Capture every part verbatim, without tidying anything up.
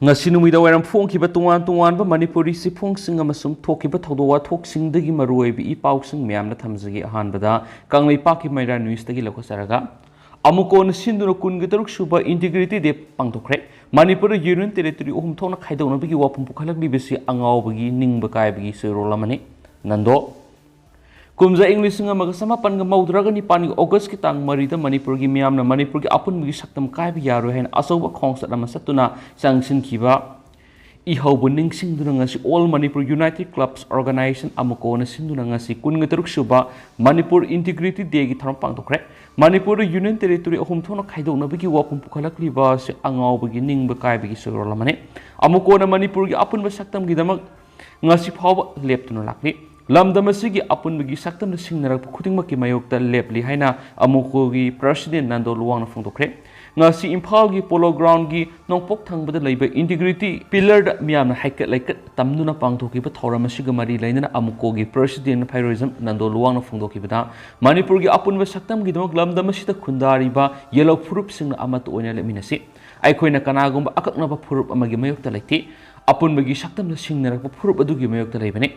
ꯉꯁꯤ ꯅꯨꯃꯤꯗꯥꯡ ꯋꯥꯏꯔꯝ ꯐꯣꯡꯈꯤꯕ ꯇꯣꯉꯥꯟ ꯇꯣꯉꯥꯟꯕ ꯃꯅꯤꯄꯨꯔꯤ ꯆꯦꯐꯣꯡꯁꯤꯡ ꯑꯃꯁꯨꯡ ꯊꯣꯛꯈꯤꯕ ꯊꯧꯗꯣꯛ ꯋꯥꯊꯣꯛꯁꯤꯡꯗꯒꯤ ꯃꯔꯨꯑꯣꯏꯕ ꯏ ꯄꯥꯎꯁꯤꯡ ꯃꯌꯥꯝꯅ ꯊꯝꯖꯒꯦ꯫ ꯑꯍꯥꯟꯕꯗ ꯀꯪꯂꯩꯄꯥꯛꯀꯤ ꯃꯩꯔꯥ ꯅ꯭ꯌꯨꯁꯇꯒꯤ ꯂꯧꯈꯠꯆꯔꯒ, ꯑꯃꯨꯛꯀꯣꯟꯅ ꯁꯤꯟꯗꯨꯅ ꯀꯨꯟꯒ ꯇꯔꯨꯛ ꯁꯨꯕ ꯏꯟꯇꯤꯒ꯭ꯔꯤꯇꯤ ꯗꯦ ꯄꯥꯡꯊꯣꯛꯈ꯭ꯔꯦ꯫ ꯃꯅꯤꯄꯨꯔꯗ ꯌꯨꯅꯤꯌꯟ ꯇꯦꯔꯤꯇꯣꯔꯤ ꯑꯍꯨꯝ ꯊꯣꯛꯅ ꯈꯥꯏꯗꯣꯛꯅꯕꯒꯤ ꯋꯥꯐꯝ ꯄꯨꯈꯠꯂꯛꯂꯤꯕꯁꯤ ꯑꯉꯥꯎꯕꯒꯤ ꯅꯤꯡꯕ ꯀꯥꯏꯕꯒꯤ ꯆꯣꯏꯔꯣꯜ ꯑꯃꯅꯤ꯫ ꯅꯟꯗꯣ꯫ ꯀꯨꯝꯖꯥ ꯏꯪ ꯂꯤꯁꯤꯡ ꯑꯃꯒ ꯆꯃꯥꯄꯟꯒ ꯃꯧꯗ꯭ꯔꯥꯒ ꯅꯤꯄꯥꯟꯒꯤ ꯑꯣꯒꯁꯀꯤ ꯇꯥꯡ ꯃꯔꯤꯗ ꯃꯅꯤꯄꯨꯔꯒꯤ ꯃꯤꯌꯥꯝꯅ ꯃꯅꯤꯄꯨꯔꯒꯤ ꯑꯄꯨꯟꯕꯒꯤ ꯁꯛꯇꯝ ꯀꯥꯏꯕ ꯌꯥꯔꯣꯏ ꯍꯥꯏꯅ ꯑꯆꯧꯕ ꯈꯣꯡꯆꯠ ꯑꯃ ꯆꯠꯇꯨꯅ ꯆꯪꯁꯤꯟꯈꯤꯕ ꯏꯍꯧꯕꯨ ꯅꯤꯡꯁꯤꯡꯗꯨꯅ ꯉꯁꯤ All Manipur United Clubs Organization, ꯑꯃꯨꯛꯀꯣꯟꯅ ꯁꯤꯟꯗꯨꯅ ꯉꯁꯤ ꯀꯨꯟꯒ ꯇꯔꯨꯛ ꯁꯨꯕ ꯃꯅꯤꯄꯨꯔ ꯏꯟꯇꯤꯒ꯭ꯔꯤꯇꯤ ꯗꯦꯒꯤ ꯊꯧꯔꯝ ꯄꯥꯡꯊꯣꯛꯈ꯭ꯔꯦ꯫ ꯃꯅꯤꯄꯨꯔꯗ ꯌꯨꯅꯤꯌꯟ ꯇꯦꯔꯤꯇꯣꯔꯤ ꯑꯍꯨꯝ ꯊꯣꯛꯅ ꯈꯥꯏꯗꯣꯛꯅꯕꯒꯤ ꯋꯥꯐꯝ ꯄꯨꯈꯠꯂꯛꯂꯤꯕ ꯑꯁꯤ ꯑꯉꯥꯎꯕꯒꯤ ꯅꯤꯡꯕ ꯀꯥꯏꯕꯒꯤ ꯆꯣꯏꯔꯣꯜ ꯑꯃꯅꯤ꯫ ꯑꯃꯨꯛꯀꯣꯟꯅ ꯃꯅꯤꯄꯨꯔꯒꯤ ꯑꯄꯨꯟꯕ ꯁꯛꯇꯝꯒꯤꯗꯃꯛ ꯉꯁꯤ ꯐꯥꯎꯕ ꯂꯦꯞꯇꯨꯅ ꯂꯥꯛꯂꯤ꯫ ꯂꯝꯗꯝ ꯑꯁꯤꯒꯤ ꯑꯄꯨꯟꯕꯒꯤ ꯁꯛꯇꯝꯗ ꯁꯤꯡꯅꯔꯛꯄ ꯈꯨꯗꯤꯡꯃꯛꯀꯤ ꯃꯥꯌꯣꯛꯇ ꯂꯦꯞꯂꯤ ꯍꯥꯏꯅ ꯑꯃꯨꯛꯀꯣꯒꯤ ꯄ꯭ꯔꯁꯤꯗꯦꯟ ꯅꯟꯗꯣ ꯂꯨꯋꯥꯡꯅ ꯐꯣꯡꯗꯣꯛꯈ꯭ꯔꯦ꯫ ꯉꯁꯤ ꯏꯝꯐꯥꯜꯒꯤ ꯄꯣꯂꯣ ꯒ꯭ꯔꯥꯎꯟꯒꯤ ꯅꯣꯡꯄꯣꯛ ꯊꯪꯕꯗ ꯂꯩꯕ ꯏꯟꯇꯤꯒ꯭ꯔꯤꯇꯤ ꯄꯤꯂꯔꯗ ꯃꯤꯌꯥꯝꯅ ꯍꯥꯏꯀꯠ ꯂꯩꯀꯠ ꯇꯝꯗꯨꯅ ꯄꯥꯡꯊꯣꯛꯈꯤꯕ ꯊꯧꯔꯝ ꯑꯁꯤꯒ ꯃꯔꯤ ꯂꯩꯅꯅ ꯑꯃꯨꯛꯀꯣꯒꯤ ꯄ꯭ꯔꯁꯤꯗꯦꯟ ꯐꯩꯔꯣꯏꯖꯝ ꯅꯟꯗꯣ ꯂꯨꯋꯥꯡꯅ ꯐꯣꯡꯗꯣꯛꯈꯤꯕꯗ, ꯃꯅꯤꯄꯨꯔꯒꯤ ꯑꯄꯨꯟꯕ ꯁꯛꯇꯝꯒꯤꯗꯃꯛ ꯂꯝꯗꯝ ꯑꯁꯤꯗ ꯈꯨꯟꯗꯥꯔꯤꯕ ꯌꯦꯜꯍꯧ ꯐꯨꯔꯨꯞꯁꯤꯡꯅ ꯑꯃꯠꯇ ꯑꯣꯏꯅ ꯂꯦꯞꯃꯤꯟꯅꯁꯤ꯫ ꯑꯩꯈꯣꯏꯅ ꯀꯅꯥꯒꯨꯝꯕ ꯑꯀꯛꯅꯕ ꯐꯨꯔꯨꯞ ꯑꯃꯒꯤ ꯃꯥꯌꯣꯛꯇ ꯂꯩꯇꯦ꯫ ꯑꯄꯨꯟꯕꯒꯤ ꯁꯛꯇꯝꯗ ꯁꯤꯡꯅꯔꯛꯄ ꯐꯨꯔꯨꯞ ꯑꯗꯨꯒꯤ ꯃꯥꯌꯣꯛꯇ ꯂꯩꯕꯅꯤ꯫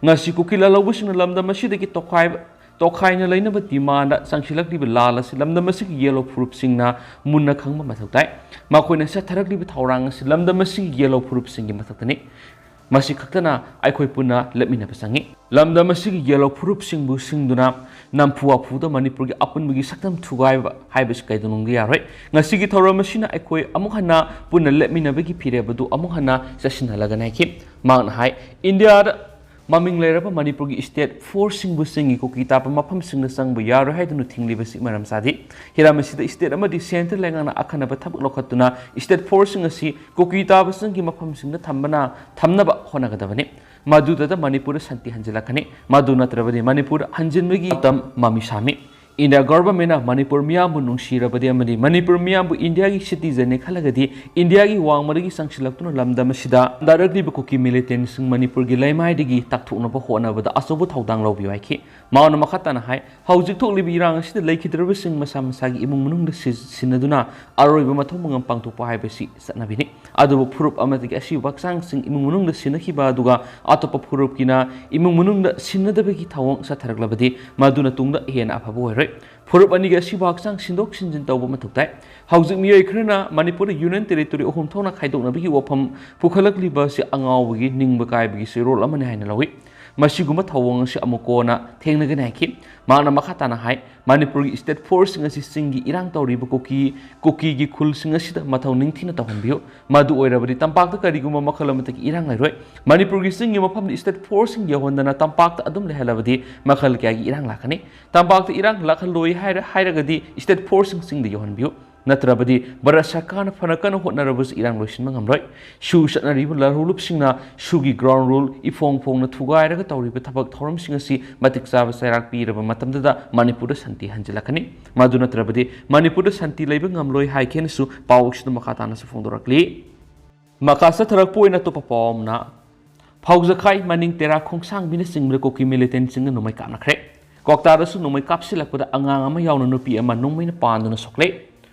ꯉꯁꯤ ꯀꯨꯀꯤ ꯂꯥꯜꯍꯧꯕꯁꯤꯡꯅ ꯂꯝꯗꯝ ꯑꯁꯤꯗꯒꯤ ꯇꯣꯈꯥꯏꯕ, ꯇꯣꯈꯥꯏꯅ ꯂꯩꯅꯕ ꯗꯤꯃꯥꯟꯗ ꯆꯪꯁꯤꯜꯂꯛꯂꯤꯕ ꯂꯥꯜ ꯑꯁꯤ ꯂꯝꯗꯝ ꯑꯁꯤꯒꯤ ꯌꯦꯜꯍꯧ ꯐꯨꯔꯨꯞꯁꯤꯡꯅ ꯃꯨꯟꯅ ꯈꯪꯕ ꯃꯊꯧ ꯇꯥꯏ꯫ ꯃꯈꯣꯏꯅ ꯆꯠꯊꯔꯛꯂꯤꯕ ꯊꯧꯔꯥꯡ ꯑꯁꯤ ꯂꯝꯗꯝ ꯑꯁꯤꯒꯤ ꯌꯦꯜꯍꯧ ꯐꯨꯔꯨꯞꯁꯤꯡꯒꯤ ꯃꯊꯛꯇꯅꯤ꯫ ꯃꯁꯤ ꯈꯛꯇꯅ ꯑꯩꯈꯣꯏ ꯄꯨꯟꯅ ꯂꯦꯞꯃꯤꯟꯅꯕ ꯆꯪꯏ꯫ ꯂꯝꯗꯝ ꯑꯁꯤꯒꯤ ꯌꯦꯜꯍꯧ ꯐꯨꯔꯨꯞꯁꯤꯡꯕꯨ ꯁꯤꯡꯗꯨꯅ ꯅꯝꯐꯨ ꯍꯥꯐꯨꯗ ꯃꯅꯤꯄꯨꯔꯒꯤ ꯑꯄꯨꯟꯕꯒꯤ ꯁꯛꯇꯝ ꯊꯨꯒꯥꯏꯕ ꯍꯥꯏꯕꯁꯤ ꯀꯩꯗꯧꯅꯨꯡꯗ ꯌꯥꯔꯣꯏ꯫ ꯉꯁꯤꯒꯤ ꯊꯧꯔꯝ ꯑꯁꯤꯅ ꯑꯩꯈꯣꯏ ꯑꯃꯨꯛ ꯍꯟꯅ ꯄꯨꯟꯅ ꯂꯦꯞꯃꯤꯟꯅꯕꯒꯤ ꯐꯤꯔꯦꯞ ꯑꯗꯨ ꯑꯃꯨꯛ ꯍꯟꯅ ꯆꯠꯁꯤꯟꯍꯜꯂꯒꯅꯤ ꯍꯥꯏꯈꯤ꯫ ꯃꯍꯥꯛꯅ ꯍꯥꯏ, ꯏꯟꯗꯤꯌꯥꯗ ꯃꯃꯤꯡ ꯂꯩꯔꯕ ꯃꯅꯤꯄꯨꯔꯒꯤ ꯁ꯭ꯇꯦꯠ ꯐꯣꯔꯁꯁꯤꯡꯕꯨ ꯆꯤꯡꯒꯤ ꯀꯨꯀꯤ ꯇꯥꯕ ꯃꯐꯝꯁꯤꯡꯗ ꯆꯪꯕ ꯌꯥꯔꯣꯏ ꯍꯥꯏꯗꯨꯅ ꯊꯤꯡꯂꯤꯕꯁꯤ ꯃꯔꯝ ꯆꯥꯗꯦ꯫ ꯍꯤꯔꯝ ꯑꯁꯤꯗ ꯁ꯭ꯇꯦꯠ ꯑꯃꯗꯤ ꯁꯦꯟꯇ꯭ꯔꯦꯜ ꯂꯩꯉꯥꯛꯅ ꯑꯈꯟꯅꯕ ꯊꯕꯛ ꯂꯧꯈꯠꯇꯨꯅ ꯁ꯭ꯇꯦꯠ ꯐꯣꯔꯁꯁꯤꯡ ꯑꯁꯤ ꯀꯨꯀꯤ ꯇꯥꯕꯁꯤꯡꯒꯤ ꯃꯐꯝꯁꯤꯡꯗ ꯊꯝꯕꯅ, ꯊꯝꯅꯕ ꯍꯣꯠꯅꯒꯗꯕꯅꯤ꯫ ꯃꯗꯨꯗꯇ ꯃꯅꯤꯄꯨꯔꯗ ꯁꯥꯟꯇꯤ ꯍꯟꯖꯤꯜꯂꯛꯀꯅꯤ꯫ ꯃꯗꯨ ꯅꯠꯇ꯭ꯔꯕꯗꯤ ꯃꯅꯤꯄꯨꯔꯗ ꯍꯟꯖꯤꯟꯕꯒꯤ ꯃꯇꯝ ꯃꯃꯤ ꯁꯥꯃꯤ꯫ ꯏꯟꯗꯤꯌꯥ ꯒꯚꯔꯟꯃꯦꯟꯠꯅ ꯃꯅꯤꯄꯨꯔ ꯃꯤꯌꯥꯝꯕꯨ ꯅꯨꯡꯁꯤꯔꯕꯗꯤ ꯑꯃꯗꯤ ꯃꯅꯤꯄꯨꯔ ꯃꯤꯌꯥꯝꯕꯨ ꯏꯟꯗꯤꯌꯥꯒꯤ ꯁꯤꯇꯤꯖꯟꯅꯤ ꯈꯜꯂꯒꯗꯤ ꯏꯟꯗꯤꯌꯥꯒꯤ ꯋꯥꯡꯃꯗꯒꯤ ꯆꯪꯁꯤꯜꯂꯛꯇꯨꯅ ꯂꯝꯗꯝ ꯑꯁꯤꯗ ꯇꯥꯔꯛꯂꯤꯕ ꯀꯨꯀꯤ ꯃꯤꯂꯤꯇꯦꯟꯠꯁꯤꯡ ꯃꯅꯤꯄꯨꯔꯒꯤ ꯂꯩꯃꯥꯏꯗꯒꯤ ꯇꯥꯛꯊꯣꯛꯅꯕ ꯍꯣꯠꯅꯕꯗ ꯑꯆꯧꯕ ꯊꯧꯗꯥꯡ ꯂꯧꯕꯤꯌꯨ ꯍꯥꯏꯈꯤ꯫ ꯃꯍꯥꯛꯅ ꯃꯈꯥ ꯇꯥꯅ ꯍꯥꯏ, ꯍꯧꯖꯤꯛ ꯊꯣꯛꯂꯤꯕ ꯏꯔꯥꯡ ꯑꯁꯤꯗ ꯂꯩꯈꯤꯗ꯭ꯔꯕꯁꯤꯡ ꯃꯁꯥ ꯃꯁꯥꯒꯤ ꯏꯃꯨꯡ ꯃꯅꯨꯡꯗ ꯁꯤ-, ꯁꯤꯟꯅꯗꯨꯅ ꯑꯔꯣꯏꯕ ꯃꯊꯧ ꯃꯉꯝ ꯄꯥꯡꯊꯣꯛꯄ ꯍꯥꯏꯕꯁꯤ ꯆꯠꯅꯕꯤꯅꯤ꯫ ꯑꯗꯨꯕꯨ ꯐꯨꯔꯨꯞ ꯑꯃꯗꯒꯤ ꯑꯁꯤꯕ ꯍꯛꯆꯥꯡꯁꯤꯡ ꯏꯃꯨꯡ ꯃꯅꯨꯡꯗ ꯁꯤꯟꯅꯈꯤꯕ ꯑꯗꯨꯒ ꯑꯇꯣꯞꯄ ꯐꯨꯔꯨꯞꯀꯤꯅ ꯏꯃꯨꯡ ꯃꯅꯨꯡꯗ ꯁꯤꯟꯅꯗꯕꯒꯤ ꯊꯧꯑꯣꯡ ꯆꯠꯊꯔꯛꯂꯕꯗꯤ ꯃꯗꯨꯅ ꯇꯨꯡꯗ ꯍꯦꯟꯅ ꯑꯐꯕ ꯑꯣꯏꯔꯣꯏ꯫ ꯐꯨꯔꯨꯞ ꯑꯅꯤꯒꯤ ꯑꯁꯤꯕ ꯍꯛꯆꯥꯡ ꯁꯤꯟꯗꯣꯛ ꯁꯤꯟꯖꯤꯟ ꯇꯧꯕ ꯃꯊꯧ ꯇꯥꯏ꯫ ꯍꯧꯖꯤꯛ ꯃꯤꯑꯣꯏ ꯈꯔꯅ ꯃꯅꯤꯄꯨꯔꯗ ꯌꯨꯅꯤꯌꯟ ꯇꯦꯔꯤꯇꯣꯔꯤ ꯑꯍꯨꯝ ꯊꯣꯛꯅ ꯈꯥꯏꯗꯣꯛꯅꯕꯒꯤ ꯋꯥꯐꯝ ꯄꯨꯈꯠꯂꯛꯂꯤꯕ ꯑꯁꯤ ꯑꯉꯥꯎꯕꯒꯤ, ꯅꯤꯡꯕ ꯀꯥꯏꯕꯒꯤ ꯆꯩꯔꯣꯜ ꯑꯃꯅꯤ ꯍꯥꯏꯅ ꯂꯧꯏ꯫ ꯃꯁꯤꯒꯨꯝꯕ ꯊꯧꯑꯣꯡ ꯑꯁꯤ ꯑꯃꯨꯛ ꯀꯣꯟꯅ ꯊꯦꯡꯅꯒꯅꯤ ꯍꯥꯏꯈꯤ꯫ ꯃꯍꯥꯛꯅ ꯃꯈꯥ ꯇꯥꯅ ꯍꯥꯏ, ꯃꯅꯤꯄꯨꯔꯒꯤ ꯁ꯭ꯇꯦꯠ ꯐꯣꯔꯁꯁꯤꯡ ꯑꯁꯤ ꯆꯤꯡꯒꯤ ꯏꯔꯥꯡ ꯇꯧꯔꯤꯕ ꯀꯨꯀꯤ, ꯀꯨꯀꯤꯒꯤ ꯈꯨꯜꯁꯤꯡ ꯑꯁꯤꯗ ꯃꯊꯧ ꯅꯤꯡꯊꯤꯅ ꯇꯧꯍꯟꯕꯤꯌꯨ꯫ ꯃꯗꯨ ꯑꯣꯏꯔꯕꯗꯤ ꯇꯝꯄꯥꯛꯇ ꯀꯔꯤꯒꯨꯝꯕ ꯃꯈꯜ ꯑꯃꯠꯇꯒꯤ ꯏꯔꯥꯡ ꯂꯩꯔꯣꯏ꯫ ꯃꯅꯤꯄꯨꯔꯒꯤ ꯆꯤꯡꯒꯤ ꯃꯐꯝꯗ ꯁ꯭ꯇꯦꯠ ꯐꯣꯔꯁꯁꯤꯡ ꯌꯧꯍꯟꯗꯅ ꯇꯝꯄꯥꯛꯇ ꯑꯗꯨꯝ ꯂꯩꯍꯜꯂꯕꯗꯤ ꯃꯈꯜ ꯀꯌꯥꯒꯤ ꯏꯔꯥꯡ ꯂꯥꯛꯀꯅꯤ꯫ ꯇꯝꯄꯥꯛꯇ ꯏꯔꯥꯡ ꯂꯥꯛꯍꯜꯂꯣꯏ ꯍꯥꯏꯔ-, ꯍꯥꯏꯔꯒꯗꯤ ꯁ꯭ꯇꯦꯠ ꯐꯣꯔꯁꯁꯤꯡ ꯆꯤꯡꯗ ꯌꯧꯍꯟꯕꯤꯌꯨ꯫ ꯅꯠꯇ꯭ꯔꯕꯗꯤ ꯚꯥꯔꯠ ꯁꯔꯀꯥꯔꯅ ꯐꯅ ꯀꯟꯅ ꯍꯣꯠꯅꯔꯕꯁꯨ ꯏꯔꯥꯡ ꯂꯣꯏꯁꯤꯟꯕ ꯉꯝꯂꯣꯏ꯫ ꯁꯨ ꯆꯠꯅꯔꯤꯕ ꯂꯥꯂꯣꯡꯂꯨꯞꯁꯤꯡꯅ ꯁꯨꯒꯤ ꯒ꯭ꯔꯥꯎꯟ ꯔꯨꯜ ꯏꯐꯣꯡ ꯐꯣꯡꯅ ꯊꯨꯒꯥꯏꯔꯒ ꯇꯧꯔꯤꯕ ꯊꯕꯛ ꯊꯧꯔꯝꯁꯤꯡ ꯑꯁꯤ ꯃꯇꯤꯛ ꯆꯥꯕ ꯆꯩꯔꯥꯛ ꯄꯤꯔꯕ ꯃꯇꯝꯗꯗ ꯃꯅꯤꯄꯨꯔꯗ ꯁꯥꯟꯇꯤ ꯍꯟꯖꯤꯜꯂꯛꯀꯅꯤ꯫ ꯃꯗꯨ ꯅꯠꯇ꯭ꯔꯕꯗꯤ ꯃꯅꯤꯄꯨꯔꯗ ꯁꯥꯟꯇꯤ ꯂꯩꯕ ꯉꯝꯂꯣꯏ ꯍꯥꯏꯈꯤꯅꯁꯨ ꯄꯥꯎ ꯑꯁꯤꯗ ꯃꯈꯥ ꯇꯥꯅꯁꯨ ꯐꯣꯡꯗꯣꯔꯛꯂꯤ꯫ ꯃꯈꯥ ꯆꯠꯊꯔꯛꯄ ꯑꯣꯏꯅ ꯑꯇꯣꯞꯄ ꯄꯥꯎ ꯑꯃꯅ, ꯐꯧꯖꯈꯥꯏ ꯃꯅꯤꯡ ꯇꯦꯔꯥ ꯈꯣꯡꯁꯥꯡꯕꯤꯅꯆꯤꯡꯕꯗ ꯀꯨꯀꯤ ꯃꯤꯂꯤꯇꯦꯟꯠꯁꯤꯡꯅ ꯅꯣꯡꯃꯩ ꯀꯥꯞꯅꯈ꯭ꯔꯦ꯫ ꯀ꯭ꯋꯥꯛꯇꯥꯗꯁꯨ ꯅꯣꯡꯃꯩ ꯀꯥꯞꯁꯤꯜꯂꯛꯄꯗ ꯑꯉꯥꯡ ꯑꯃ ꯌꯥꯎꯅ ꯅꯨꯄꯤ ꯑꯃ ꯅꯣꯡꯃꯩꯅ ꯄꯥꯟꯗꯨꯅ ꯁꯣꯛꯂꯦ꯫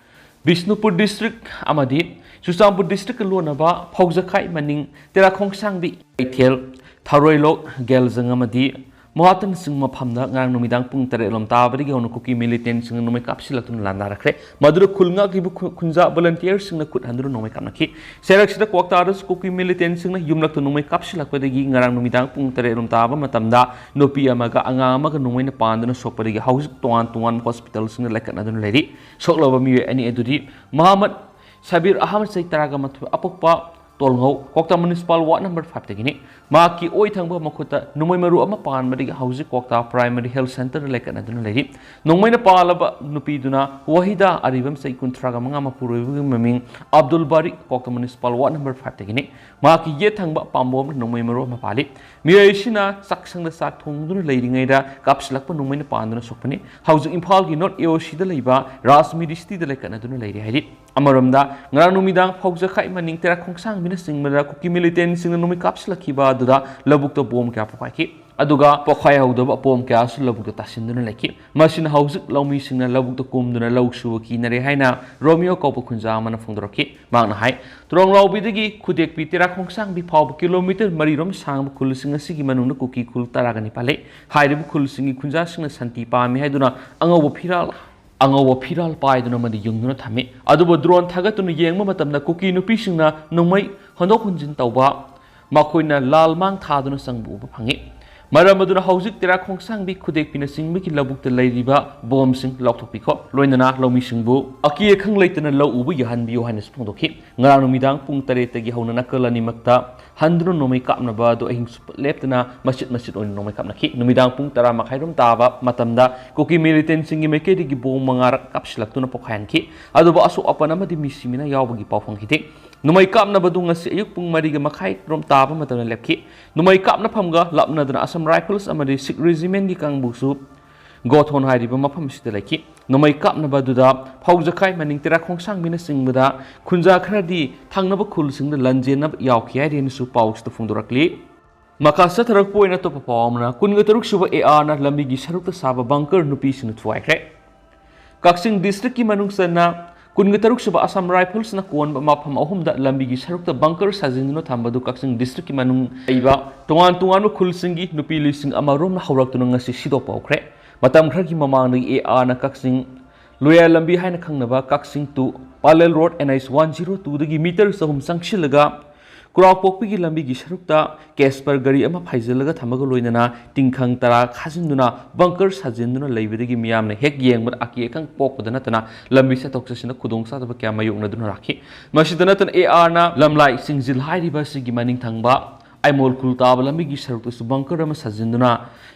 ꯕꯤꯁꯅꯨꯄꯨꯔ ꯗꯤꯁꯇ꯭ꯔꯤꯛ ꯑꯃꯗꯤ ꯆꯨꯔꯆꯥꯟꯄꯨꯔ ꯗꯤꯁꯇ꯭ꯔꯤꯛꯀ ꯂꯣꯟꯅꯕ ꯐꯧꯖꯈꯥꯏ ꯃꯅꯤꯡ ꯇꯦꯔꯥ ꯈꯣꯡꯁꯥꯡꯕꯤ, ꯀꯩꯊꯦꯜ, ꯊꯔꯣꯏꯂꯣꯛ, ꯒꯦꯜꯖꯪ ꯑꯃꯗꯤ ꯃꯣꯍꯥꯇꯟꯁꯤꯡ ꯃꯐꯝꯗ ꯉꯔꯥꯡ ꯅꯨꯃꯤꯗꯥꯡ ꯄꯨꯡ ꯇꯔꯦꯠ ꯂꯣꯝ ꯇꯥꯕꯗꯒꯤ ꯍꯧꯅ ꯀꯨꯀꯤ ꯃꯤꯂꯤꯇꯦꯟꯠꯁꯤꯡꯅ ꯅꯣꯡꯃꯩ ꯀꯥꯞꯁꯤꯜꯂꯛꯇꯨꯅ ꯂꯥꯟꯗꯥꯔꯛꯈ꯭ꯔꯦ꯫ ꯃꯗꯨꯗ ꯈꯨꯜ ꯉꯥꯛꯂꯤꯕ ꯈꯨ-, ꯈꯨꯟꯖꯥ ꯚꯣꯂꯨꯟꯇꯤꯌꯔꯁꯤꯡꯅ ꯈꯨꯠ ꯍꯟꯗꯨꯅ ꯅꯣꯡꯃꯩ ꯀꯥꯞꯅꯈꯤ꯫ ꯆꯩꯔꯛꯁꯤꯗ ꯀ꯭ꯋꯥꯛꯇꯥꯗꯁꯨ ꯀꯨꯀꯤ ꯃꯤꯂꯤꯇꯦꯟꯠꯁꯤꯡꯅ ꯌꯨꯝꯂꯛꯇ ꯅꯣꯡꯃꯩ ꯀꯥꯞꯁꯤꯜꯂꯛꯄꯗꯒꯤ ꯉꯔꯥꯡ ꯅꯨꯃꯤꯗꯥꯡ ꯄꯨꯡ ꯇꯔꯦꯠ ꯂꯣꯝ ꯇꯥꯕ ꯃꯇꯝꯗ ꯅꯨꯄꯤ ꯑꯃꯒ ꯑꯉꯥꯡ ꯑꯃꯒ ꯅꯣꯡꯃꯩꯅ ꯄꯥꯟꯗꯨꯅ ꯁꯣꯛꯄꯗꯒꯤ ꯍꯧꯖꯤꯛ ꯇꯣꯉꯥꯟ ꯇꯣꯉꯥꯟꯕ ꯍꯣꯁꯄꯤꯇꯥꯜꯁꯤꯡꯗ ꯂꯥꯏꯀꯠꯅꯗꯨꯅ ꯂꯩꯔꯤ꯫ ꯁꯣꯛꯂꯕ ꯃꯤꯑꯣꯏ ꯑꯅꯤ ꯑꯗꯨꯗꯤ ꯃꯣꯍꯥꯃꯠ ꯁꯕꯤꯔ ꯑꯍꯃꯗ, ꯆꯍꯤ ꯇꯔꯥꯒ ꯃꯥꯊꯣꯏ, ꯑꯄꯣꯛꯄ ꯇꯣꯜꯉꯧ, ꯀ꯭ꯋꯥꯛꯇꯥ ꯃ꯭ꯌꯨꯅꯤꯁꯤꯄꯥꯜ ꯋꯥꯔꯗ ꯅꯝꯕꯔ ꯐꯥꯏꯚꯇꯒꯤꯅꯤ꯫ ꯃꯍꯥꯛꯀꯤ ꯑꯣꯏ ꯊꯪꯕ ꯃꯈꯨꯠꯇ ꯅꯣꯡꯃꯩ ꯃꯔꯨ ꯑꯃ ꯄꯥꯟꯕꯗꯒꯤ ꯍꯧꯖꯤꯛ ꯀ꯭ꯋꯥꯛꯇꯥ ꯄ꯭ꯔꯥꯏꯃꯔꯤ ꯍꯦꯜꯊ ꯁꯦꯟꯇꯔꯗ ꯂꯩꯈꯠꯅꯗꯨꯅ ꯂꯩꯔꯤ꯫ ꯅꯣꯡꯃꯩꯅ ꯄꯥꯜꯂꯕ ꯅꯨꯄꯤꯗꯨꯅ ꯋꯥꯍꯤꯗꯥ ꯑꯔꯤꯕꯝ, ꯆꯍꯤ ꯀꯨꯟꯊ꯭ꯔꯥꯒ ꯃꯉꯥ, ꯃꯄꯨꯔꯣꯏꯕꯒꯤ ꯃꯃꯤꯡ ꯑꯕꯗꯨꯜ ꯕꯥꯔꯤ, ꯀ꯭ꯋꯥꯛꯇꯥ ꯃ꯭ꯌꯨꯅꯤꯁꯤꯄꯥꯜ ꯋꯥꯔꯗ ꯅꯝꯕꯔ ꯐꯥꯏꯚꯇꯒꯤꯅꯤ꯫ ꯃꯍꯥꯛꯀꯤ ꯌꯦꯠ ꯊꯪꯕ ꯄꯥꯝꯕꯣꯝꯗ ꯅꯣꯡꯃꯩ ꯃꯔꯨ ꯑꯃ ꯄꯥꯜꯂꯤ꯫ ꯃꯤꯑꯣꯏ ꯑꯁꯤꯅ ꯆꯥꯛꯁꯪꯗ ꯆꯥꯛ ꯊꯣꯡꯗꯨꯅ ꯂꯩꯔꯤꯉꯩꯗ ꯀꯥꯞꯁꯤꯜꯂꯛꯄ ꯅꯣꯡꯃꯩꯅ ꯄꯥꯟꯗꯨꯅ ꯁꯣꯛꯄꯅꯤ꯫ ꯍꯧꯖꯤꯛ ꯏꯝꯐꯥꯜꯒꯤ ꯅꯣꯔꯠ ꯑꯦ ꯑꯣ ꯁꯤꯗ ꯂꯩꯕ ꯔꯥꯖꯃꯤꯔꯤ ꯁꯤꯇꯤꯗ ꯂꯩꯈꯠꯅꯗꯨꯅ ꯂꯩꯔꯤ ꯍꯥꯏꯔꯤ꯫ ꯑꯃꯔꯣꯝꯗ, ꯉꯔꯥꯡ ꯅꯨꯃꯤꯗꯥꯡ ꯐꯧꯖꯈꯥꯏ ꯃꯅꯤꯡ ꯇꯦꯔꯥ ꯈꯣꯡꯁꯥꯡꯕꯤꯅ ꯆꯤꯡꯕꯗ ꯀꯨꯀꯤ ꯃꯤꯂꯤꯇꯦꯟꯁꯤꯡꯅ ꯅꯣꯡꯃꯩ ꯀꯥꯞꯁꯤꯜꯂꯛꯈꯤꯕ ꯑꯗꯨꯗ ꯂꯧꯕꯨꯛꯇ ꯕꯣꯝ ꯀꯌꯥ ꯄꯣꯈꯥꯏꯈꯤ꯫ ꯑꯗꯨꯒ ꯄꯣꯈꯥꯏꯍꯧꯗꯕ ꯕꯣꯝ ꯀꯌꯥꯁꯨ ꯂꯧꯕꯨꯛꯇ ꯇꯥꯁꯤꯟꯗꯨꯅ ꯂꯩꯈꯤ꯫ ꯃꯁꯤꯅ ꯍꯧꯖꯤꯛ ꯂꯧꯃꯤꯁꯤꯡꯅ ꯂꯧꯕꯨꯛꯇ ꯀꯨꯝꯗꯨꯅ ꯂꯧ ꯁꯨꯕ ꯀꯤꯅꯔꯦ ꯍꯥꯏꯅ ꯔꯣꯃꯤꯌꯣ ꯀꯧꯕ ꯈꯨꯟꯖꯥ ꯑꯃꯅ ꯐꯣꯡꯗꯣꯔꯛꯈꯤ꯫ ꯃꯍꯥꯛꯅ ꯍꯥꯏ, ꯇꯨꯔꯣꯡꯂꯥꯎꯕꯤꯗꯒꯤ ꯈꯨꯗꯦꯛꯄꯤ ꯇꯦꯔꯥ ꯈꯣꯡꯁꯥꯡꯕꯤ ꯐꯥꯎꯕ ꯀꯤꯂꯣꯃꯤꯇꯔ ꯃꯔꯤꯔꯣꯝ ꯁꯥꯡꯕ ꯈꯨꯜꯁꯤꯡ ꯑꯁꯤꯒꯤ ꯃꯅꯨꯡꯗ ꯀꯨꯀꯤ ꯈꯨꯜ ꯇꯔꯥꯒ ꯅꯤꯄꯥꯜ ꯂꯩ꯫ ꯍꯥꯏꯔꯤꯕ ꯈꯨꯜꯁꯤꯡꯒꯤ ꯈꯨꯟꯖꯥꯁꯤꯡꯅ ꯁꯥꯟꯇꯤ ꯄꯥꯝꯃꯤ ꯍꯥꯏꯗꯨꯅ ꯑꯉꯧꯕ ꯐꯤꯔꯥꯜ ꯑꯉꯧꯕ ꯐꯤꯔꯥꯜ ꯄꯥꯏꯗꯨꯅ ꯑꯃꯗꯤ ꯌꯨꯡꯗꯨꯅ ꯊꯝꯃꯤ꯫ ꯑꯗꯨꯕꯨ ꯗ꯭ꯔꯣꯟ ꯊꯥꯒꯠꯇꯨꯅ ꯌꯦꯡꯕ ꯃꯇꯝꯗ ꯀꯨꯀꯤ ꯅꯨꯄꯤꯁꯤꯡꯅ ꯅꯣꯡꯃꯩ ꯍꯣꯟꯗꯣꯛ ꯍꯣꯟꯖꯤꯟ ꯇꯧꯕ, ꯃꯈꯣꯏꯅ ꯂꯥꯜ ꯃꯥꯡ ꯊꯥꯗꯨꯅ ꯆꯪꯕ ꯎꯕ ꯐꯪꯉꯤ꯫ ꯃꯔꯝ ꯑꯗꯨꯅ ꯍꯧꯖꯤꯛ ꯇꯦꯔꯥ ꯈꯣꯡꯁꯥꯡꯕꯤ ꯈꯨꯗꯦꯛꯄꯤꯅꯆꯤꯡꯕꯒꯤ ꯂꯧꯕꯨꯛꯇ ꯂꯩꯔꯤꯕ ꯕꯣꯝꯁꯤꯡ ꯂꯧꯊꯣꯛꯄꯤꯈꯣ, ꯂꯣꯏꯅꯅ ꯂꯧꯃꯤꯁꯤꯡꯕꯨ ꯑꯀꯤ ꯑꯈꯪ ꯂꯩꯇꯅ ꯂꯧ ꯎꯕ ꯌꯥꯍꯟꯕꯤꯌꯨ ꯍꯥꯏꯅꯁꯨ ꯐꯣꯡꯗꯣꯛꯈꯤ꯫ ꯉꯔꯥꯡ ꯅꯨꯃꯤꯗꯥꯡ ꯄꯨꯡ ꯇꯔꯦꯠꯇꯒꯤ ꯍꯧꯅ ꯅꯥꯀꯜ ꯑꯅꯤꯃꯛꯇ ꯍꯟꯗꯨꯅ ꯅꯣꯡꯃꯩ ꯀꯥꯞꯅꯕ ꯑꯗꯨ ꯑꯍꯤꯡ ꯆꯨꯞꯄ ꯂꯦꯞꯇꯅ ꯃꯆꯤꯠ ꯃꯆꯤꯠ ꯑꯣꯏꯅ ꯅꯣꯡꯃꯩ ꯀꯥꯞꯅꯈꯤ꯫ ꯅꯨꯃꯤꯗꯥꯡ ꯄꯨꯡ ꯇꯔꯥ ꯃꯈꯥꯏꯔꯣꯝ ꯇꯥꯕ ꯃꯇꯝꯗ ꯀꯨꯀꯤ ꯃꯤꯂꯤꯇꯦꯟꯁꯤꯡꯒꯤ ꯃꯥꯏꯀꯩꯗꯒꯤ ꯕꯣꯝ ꯃꯉꯥꯔꯛ ꯀꯥꯞꯁꯤꯜꯂꯛꯇꯨꯅ ꯄꯣꯈꯥꯏꯍꯟꯈꯤ꯫ ꯑꯗꯨꯕꯨ ꯑꯁꯣꯛ ꯑꯄꯟ ꯑꯃꯗꯤ ꯃꯤ ꯁꯤꯃꯤꯅ ꯌꯥꯎꯕꯒꯤ ꯄꯥꯎ ꯐꯪꯈꯤꯗꯦ꯫ ꯅꯣꯡꯃꯩ ꯀꯥꯞꯅꯕꯗꯨ ꯉꯁꯤ ꯑꯌꯨꯛ ꯄꯨꯡ ꯃꯔꯤꯒ ꯃꯈꯥꯏꯔꯣꯝ ꯇꯥꯕ ꯃꯇꯝꯗ ꯂꯦꯞꯈꯤ꯫ ꯅꯣꯡꯃꯩ ꯀꯥꯞꯅꯐꯝꯒ ꯂꯥꯞꯅꯗꯅ ꯑꯁꯥꯝ ꯔꯥꯏꯐꯜꯁ ꯑꯃꯗꯤ ꯁꯤꯈ ꯔꯦꯖꯤꯃꯦꯟꯒꯤ ꯀꯥꯡꯕꯨꯁꯨ ꯒꯣꯊꯣꯟ ꯍꯥꯏꯔꯤꯕ ꯃꯐꯝ ꯑꯁꯤꯗ ꯂꯩꯈꯤ꯫ ꯅꯣꯡꯃꯩ ꯀꯥꯞꯅꯕ ꯑꯗꯨꯗ ꯐꯧꯖꯈꯥꯏ ꯃꯅꯤꯡ ꯇꯦꯔꯥ ꯈꯣꯡꯁꯥꯡꯕꯤꯅ ꯆꯤꯡꯕꯗ ꯈꯨꯟꯖꯥ ꯈꯔꯗꯤ ꯊꯪꯅꯕ ꯈꯨꯜꯁꯤꯡꯗ ꯂꯥꯟꯖꯦꯟꯅꯕ ꯌꯥꯎꯈꯤ ꯍꯥꯏꯔꯦꯅꯁꯨ ꯄꯥꯎꯁꯤꯗ ꯐꯣꯡꯗꯣꯔꯛꯂꯤ꯫ ꯃꯈꯥ ꯆꯠꯊꯔꯛꯄ ꯑꯣꯏꯅ ꯑꯇꯣꯞꯄ ꯄꯥꯎ ꯑꯃꯅ, ꯀꯨꯟꯒ ꯇꯔꯨꯛ ꯁꯨꯕ ꯑꯦ ꯑꯥꯔꯅ ꯂꯝꯕꯤꯒꯤ ꯁꯔꯨꯛꯇ ꯁꯥꯕ ꯕꯪꯀꯔ ꯅꯨꯄꯤꯁꯤꯡꯅ ꯊꯨꯒꯥꯏꯈ꯭ꯔꯦ꯫ ꯀꯛꯆꯤꯡ ꯗꯤꯁꯇ꯭ꯔꯤꯛꯀꯤ ꯃꯅꯨꯡ ꯆꯟꯅ ꯀꯨꯟꯒ ꯇꯔꯨꯛ ꯁꯨꯕ ꯑꯁꯥꯝ ꯔꯥꯏꯐꯜꯁꯅ ꯀꯣꯟꯕ ꯃꯐꯝ ꯑꯍꯨꯝꯗ ꯂꯝꯕꯤꯒꯤ ꯁꯔꯨꯛꯇ ꯕꯪꯀꯔ ꯁꯥꯖꯤꯟꯗꯨꯅ ꯊꯝꯕꯗꯨ ꯀꯛꯆꯤꯡ ꯗꯤꯁꯇ꯭ꯔꯤꯛꯀꯤ ꯃꯅꯨꯡ ꯂꯩꯕ ꯇꯣꯉꯥꯟ ꯇꯣꯉꯥꯟꯕ ꯈꯨꯜꯁꯤꯡꯒꯤ ꯅꯨꯄꯤ ꯂꯤꯁꯤꯡ ꯑꯃꯔꯣꯝꯅ ꯍꯧꯔꯛꯇꯨꯅ ꯉꯁꯤ ꯁꯤꯗꯣꯛꯄ ꯍꯧꯈ꯭ꯔꯦ꯫ ꯃꯇꯝ ꯈꯔꯒꯤ ꯃꯃꯥꯡꯗꯒꯤ ꯑꯦ ꯑꯥꯔꯅ ꯀꯛꯆꯤꯡ ꯂꯣꯌꯥ ꯂꯝꯕꯤ ꯍꯥꯏꯅ ꯈꯪꯅꯕ Kakching to Pallel road N H one zero ꯇꯨꯗꯒꯤ ꯃꯤꯇꯔ ꯆꯍꯨꯝ ꯆꯪꯁꯤꯜꯂꯒ ꯈꯨꯔꯥꯎꯄꯣꯛꯄꯤꯒꯤ ꯂꯝꯕꯤꯒꯤ ꯁꯔꯨꯛꯇ ꯀꯦꯁꯄꯔ ꯒꯥꯔꯤ ꯑꯃ ꯐꯥꯏꯖꯤꯜꯂꯒ ꯊꯝꯕꯒ ꯂꯣꯏꯅꯅ ꯇꯤꯡꯈꯪ ꯇꯔꯥ ꯈꯥꯖꯤꯟꯗꯨꯅ ꯕꯪꯀꯔ ꯁꯥꯖꯤꯟꯗꯨꯅ ꯂꯩꯕꯗꯒꯤ ꯃꯤꯌꯥꯝꯅ ꯍꯦꯛ ꯌꯦꯡꯕꯗ ꯑꯀꯤ ꯑꯈꯪ ꯄꯣꯛꯄꯗ ꯅꯠꯇꯅ ꯂꯝꯕꯤ ꯆꯠꯊꯣꯛ ꯆꯠꯁꯤꯟꯗ ꯈꯨꯗꯣꯡꯆꯥꯗꯕ ꯀꯌꯥ ꯃꯥꯌꯣꯛꯅꯗꯨꯅ ꯂꯥꯛꯈꯤ꯫ ꯃꯁꯤꯗ ꯅꯠꯇꯅ ꯑꯦ ꯑꯥꯔꯅ ꯂꯝꯂꯥꯏ ꯁꯤꯡꯖꯤꯜ ꯍꯥꯏꯔꯤꯕ ꯑꯁꯤꯒꯤ ꯃꯅꯤꯡ ꯊꯪꯕ ꯑꯥꯏꯃꯣꯜ ꯈꯨꯜ ꯇꯥꯕ ꯂꯝꯕꯤꯒꯤ ꯁꯔꯨꯛꯇꯁꯨ ꯕꯪꯀꯔ ꯑꯃ ꯁꯥꯖꯤꯟꯗꯨꯅ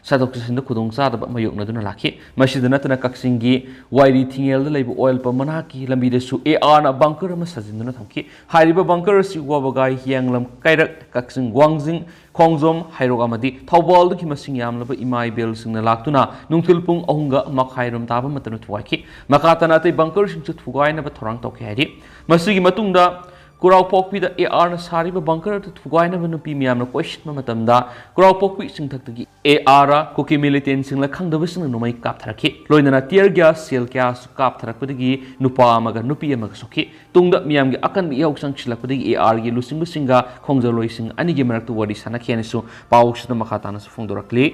ꯆꯠꯊꯣꯛ ꯆꯠꯁꯤꯟꯗ ꯈꯨꯗꯣꯡꯆꯥꯗꯕ ꯃꯥꯌꯣꯛꯅꯗꯨꯅ ꯂꯥꯛꯈꯤ꯫ ꯃꯁꯤꯗ ꯅꯠꯇꯅ ꯀꯛꯆꯤꯡꯒꯤ ꯋꯥꯏꯔꯤ ꯊꯤꯡꯉꯦꯜꯗ ꯂꯩꯕ ꯑꯣꯏꯜ ꯄꯝ ꯃꯅꯥꯛꯀꯤ ꯂꯝꯕꯤꯗꯁꯨ ꯑꯦ ꯑꯥꯔꯅ ꯕꯪꯀꯔ ꯑꯃ ꯁꯥꯖꯤꯟꯗꯨꯅ ꯊꯝꯈꯤ꯫ ꯍꯥꯏꯔꯤꯕ ꯕꯪꯀꯔ ꯑꯁꯤ ꯋꯥꯕꯒꯥꯏ, ꯍꯤꯌꯥꯡꯂꯝ, ꯀꯩꯔꯛ, ꯀꯛꯆꯤꯡ, ꯋꯥꯡꯖꯤꯡ, ꯈꯣꯡꯖꯣꯝ, ꯍꯩꯔꯣꯛ ꯑꯃꯗꯤ ꯊꯧꯕꯥꯜꯗꯒꯤ ꯃꯁꯤꯡ ꯌꯥꯝꯂꯕ ꯏꯃꯥ ꯏꯕꯦꯜꯁꯤꯡꯅ ꯂꯥꯛꯇꯨꯅ ꯅꯨꯡꯊꯤꯜ ꯄꯨꯡ ꯑꯍꯨꯝꯒ ꯃꯈꯥꯏꯔꯣꯝ ꯇꯥꯕ ꯃꯇꯝꯗ ꯊꯨꯒꯥꯏꯈꯤ꯫ ꯃꯈꯥ ꯇꯥꯅ ꯑꯇꯩ ꯕꯪꯀꯔꯁꯤꯡꯁꯨ ꯊꯨꯒꯥꯏꯅꯕ ꯊꯧꯔꯥꯡ ꯇꯧꯈꯤ ꯍꯥꯏꯔꯤ꯫ ꯃꯁꯤꯒꯤ ꯃꯇꯨꯡꯗ ꯈꯨꯔꯥꯎꯄꯣꯛꯄꯤꯗ ꯑꯦ ꯑꯥꯔꯅ ꯁꯥꯔꯤꯕ ꯕꯪꯀꯔ ꯑꯗꯨ ꯊꯨꯒꯥꯏꯅꯕ ꯅꯨꯄꯤ ꯃꯌꯥꯝꯅ ꯀꯣꯏꯁꯤꯟꯕ ꯃꯇꯝꯗ ꯈꯨꯔꯥꯎꯄꯣꯛꯄꯤ ꯆꯤꯡꯊꯛꯇꯒꯤ ꯑꯦ ꯑꯥꯔ ꯀꯨꯀꯤ ꯃꯤꯂꯤꯇꯦꯟꯁꯤꯡꯅ ꯈꯪꯗꯕꯁꯤꯡꯅ ꯅꯣꯡꯃꯩ ꯀꯥꯞꯊꯔꯛꯈꯤ꯫ ꯂꯣꯏꯅꯅ ꯇꯤꯌꯔ ꯒ꯭ꯌꯥꯁ ꯁꯦꯜ ꯀꯌꯥꯁꯨ ꯀꯥꯞꯊꯔꯛꯄꯗꯒꯤ ꯅꯨꯄꯥ ꯑꯃꯒ ꯅꯨꯄꯤ ꯑꯃꯒ ꯁꯣꯛꯈꯤ꯫ ꯇꯨꯡꯗ ꯃꯤꯌꯥꯝꯒꯤ ꯑꯀꯟꯕ ꯏꯍꯧ ꯆꯪꯁꯤꯜꯂꯛꯄꯗꯒꯤ ꯑꯦ ꯑꯥꯔꯒꯤ ꯂꯨꯆꯤꯡꯕꯁꯤꯡꯒ ꯈꯣꯡꯖꯜꯂꯣꯏꯁꯤꯡ ꯑꯅꯤꯒꯤ ꯃꯔꯛꯇ ꯋꯥꯔꯤ ꯁꯥꯟꯅꯈꯤ ꯍꯥꯏꯅꯁꯨ ꯄꯥꯎꯁꯤꯗ ꯃꯈꯥ ꯇꯥꯅꯁꯨ ꯐꯣꯡꯗꯣꯔꯛꯂꯤ꯫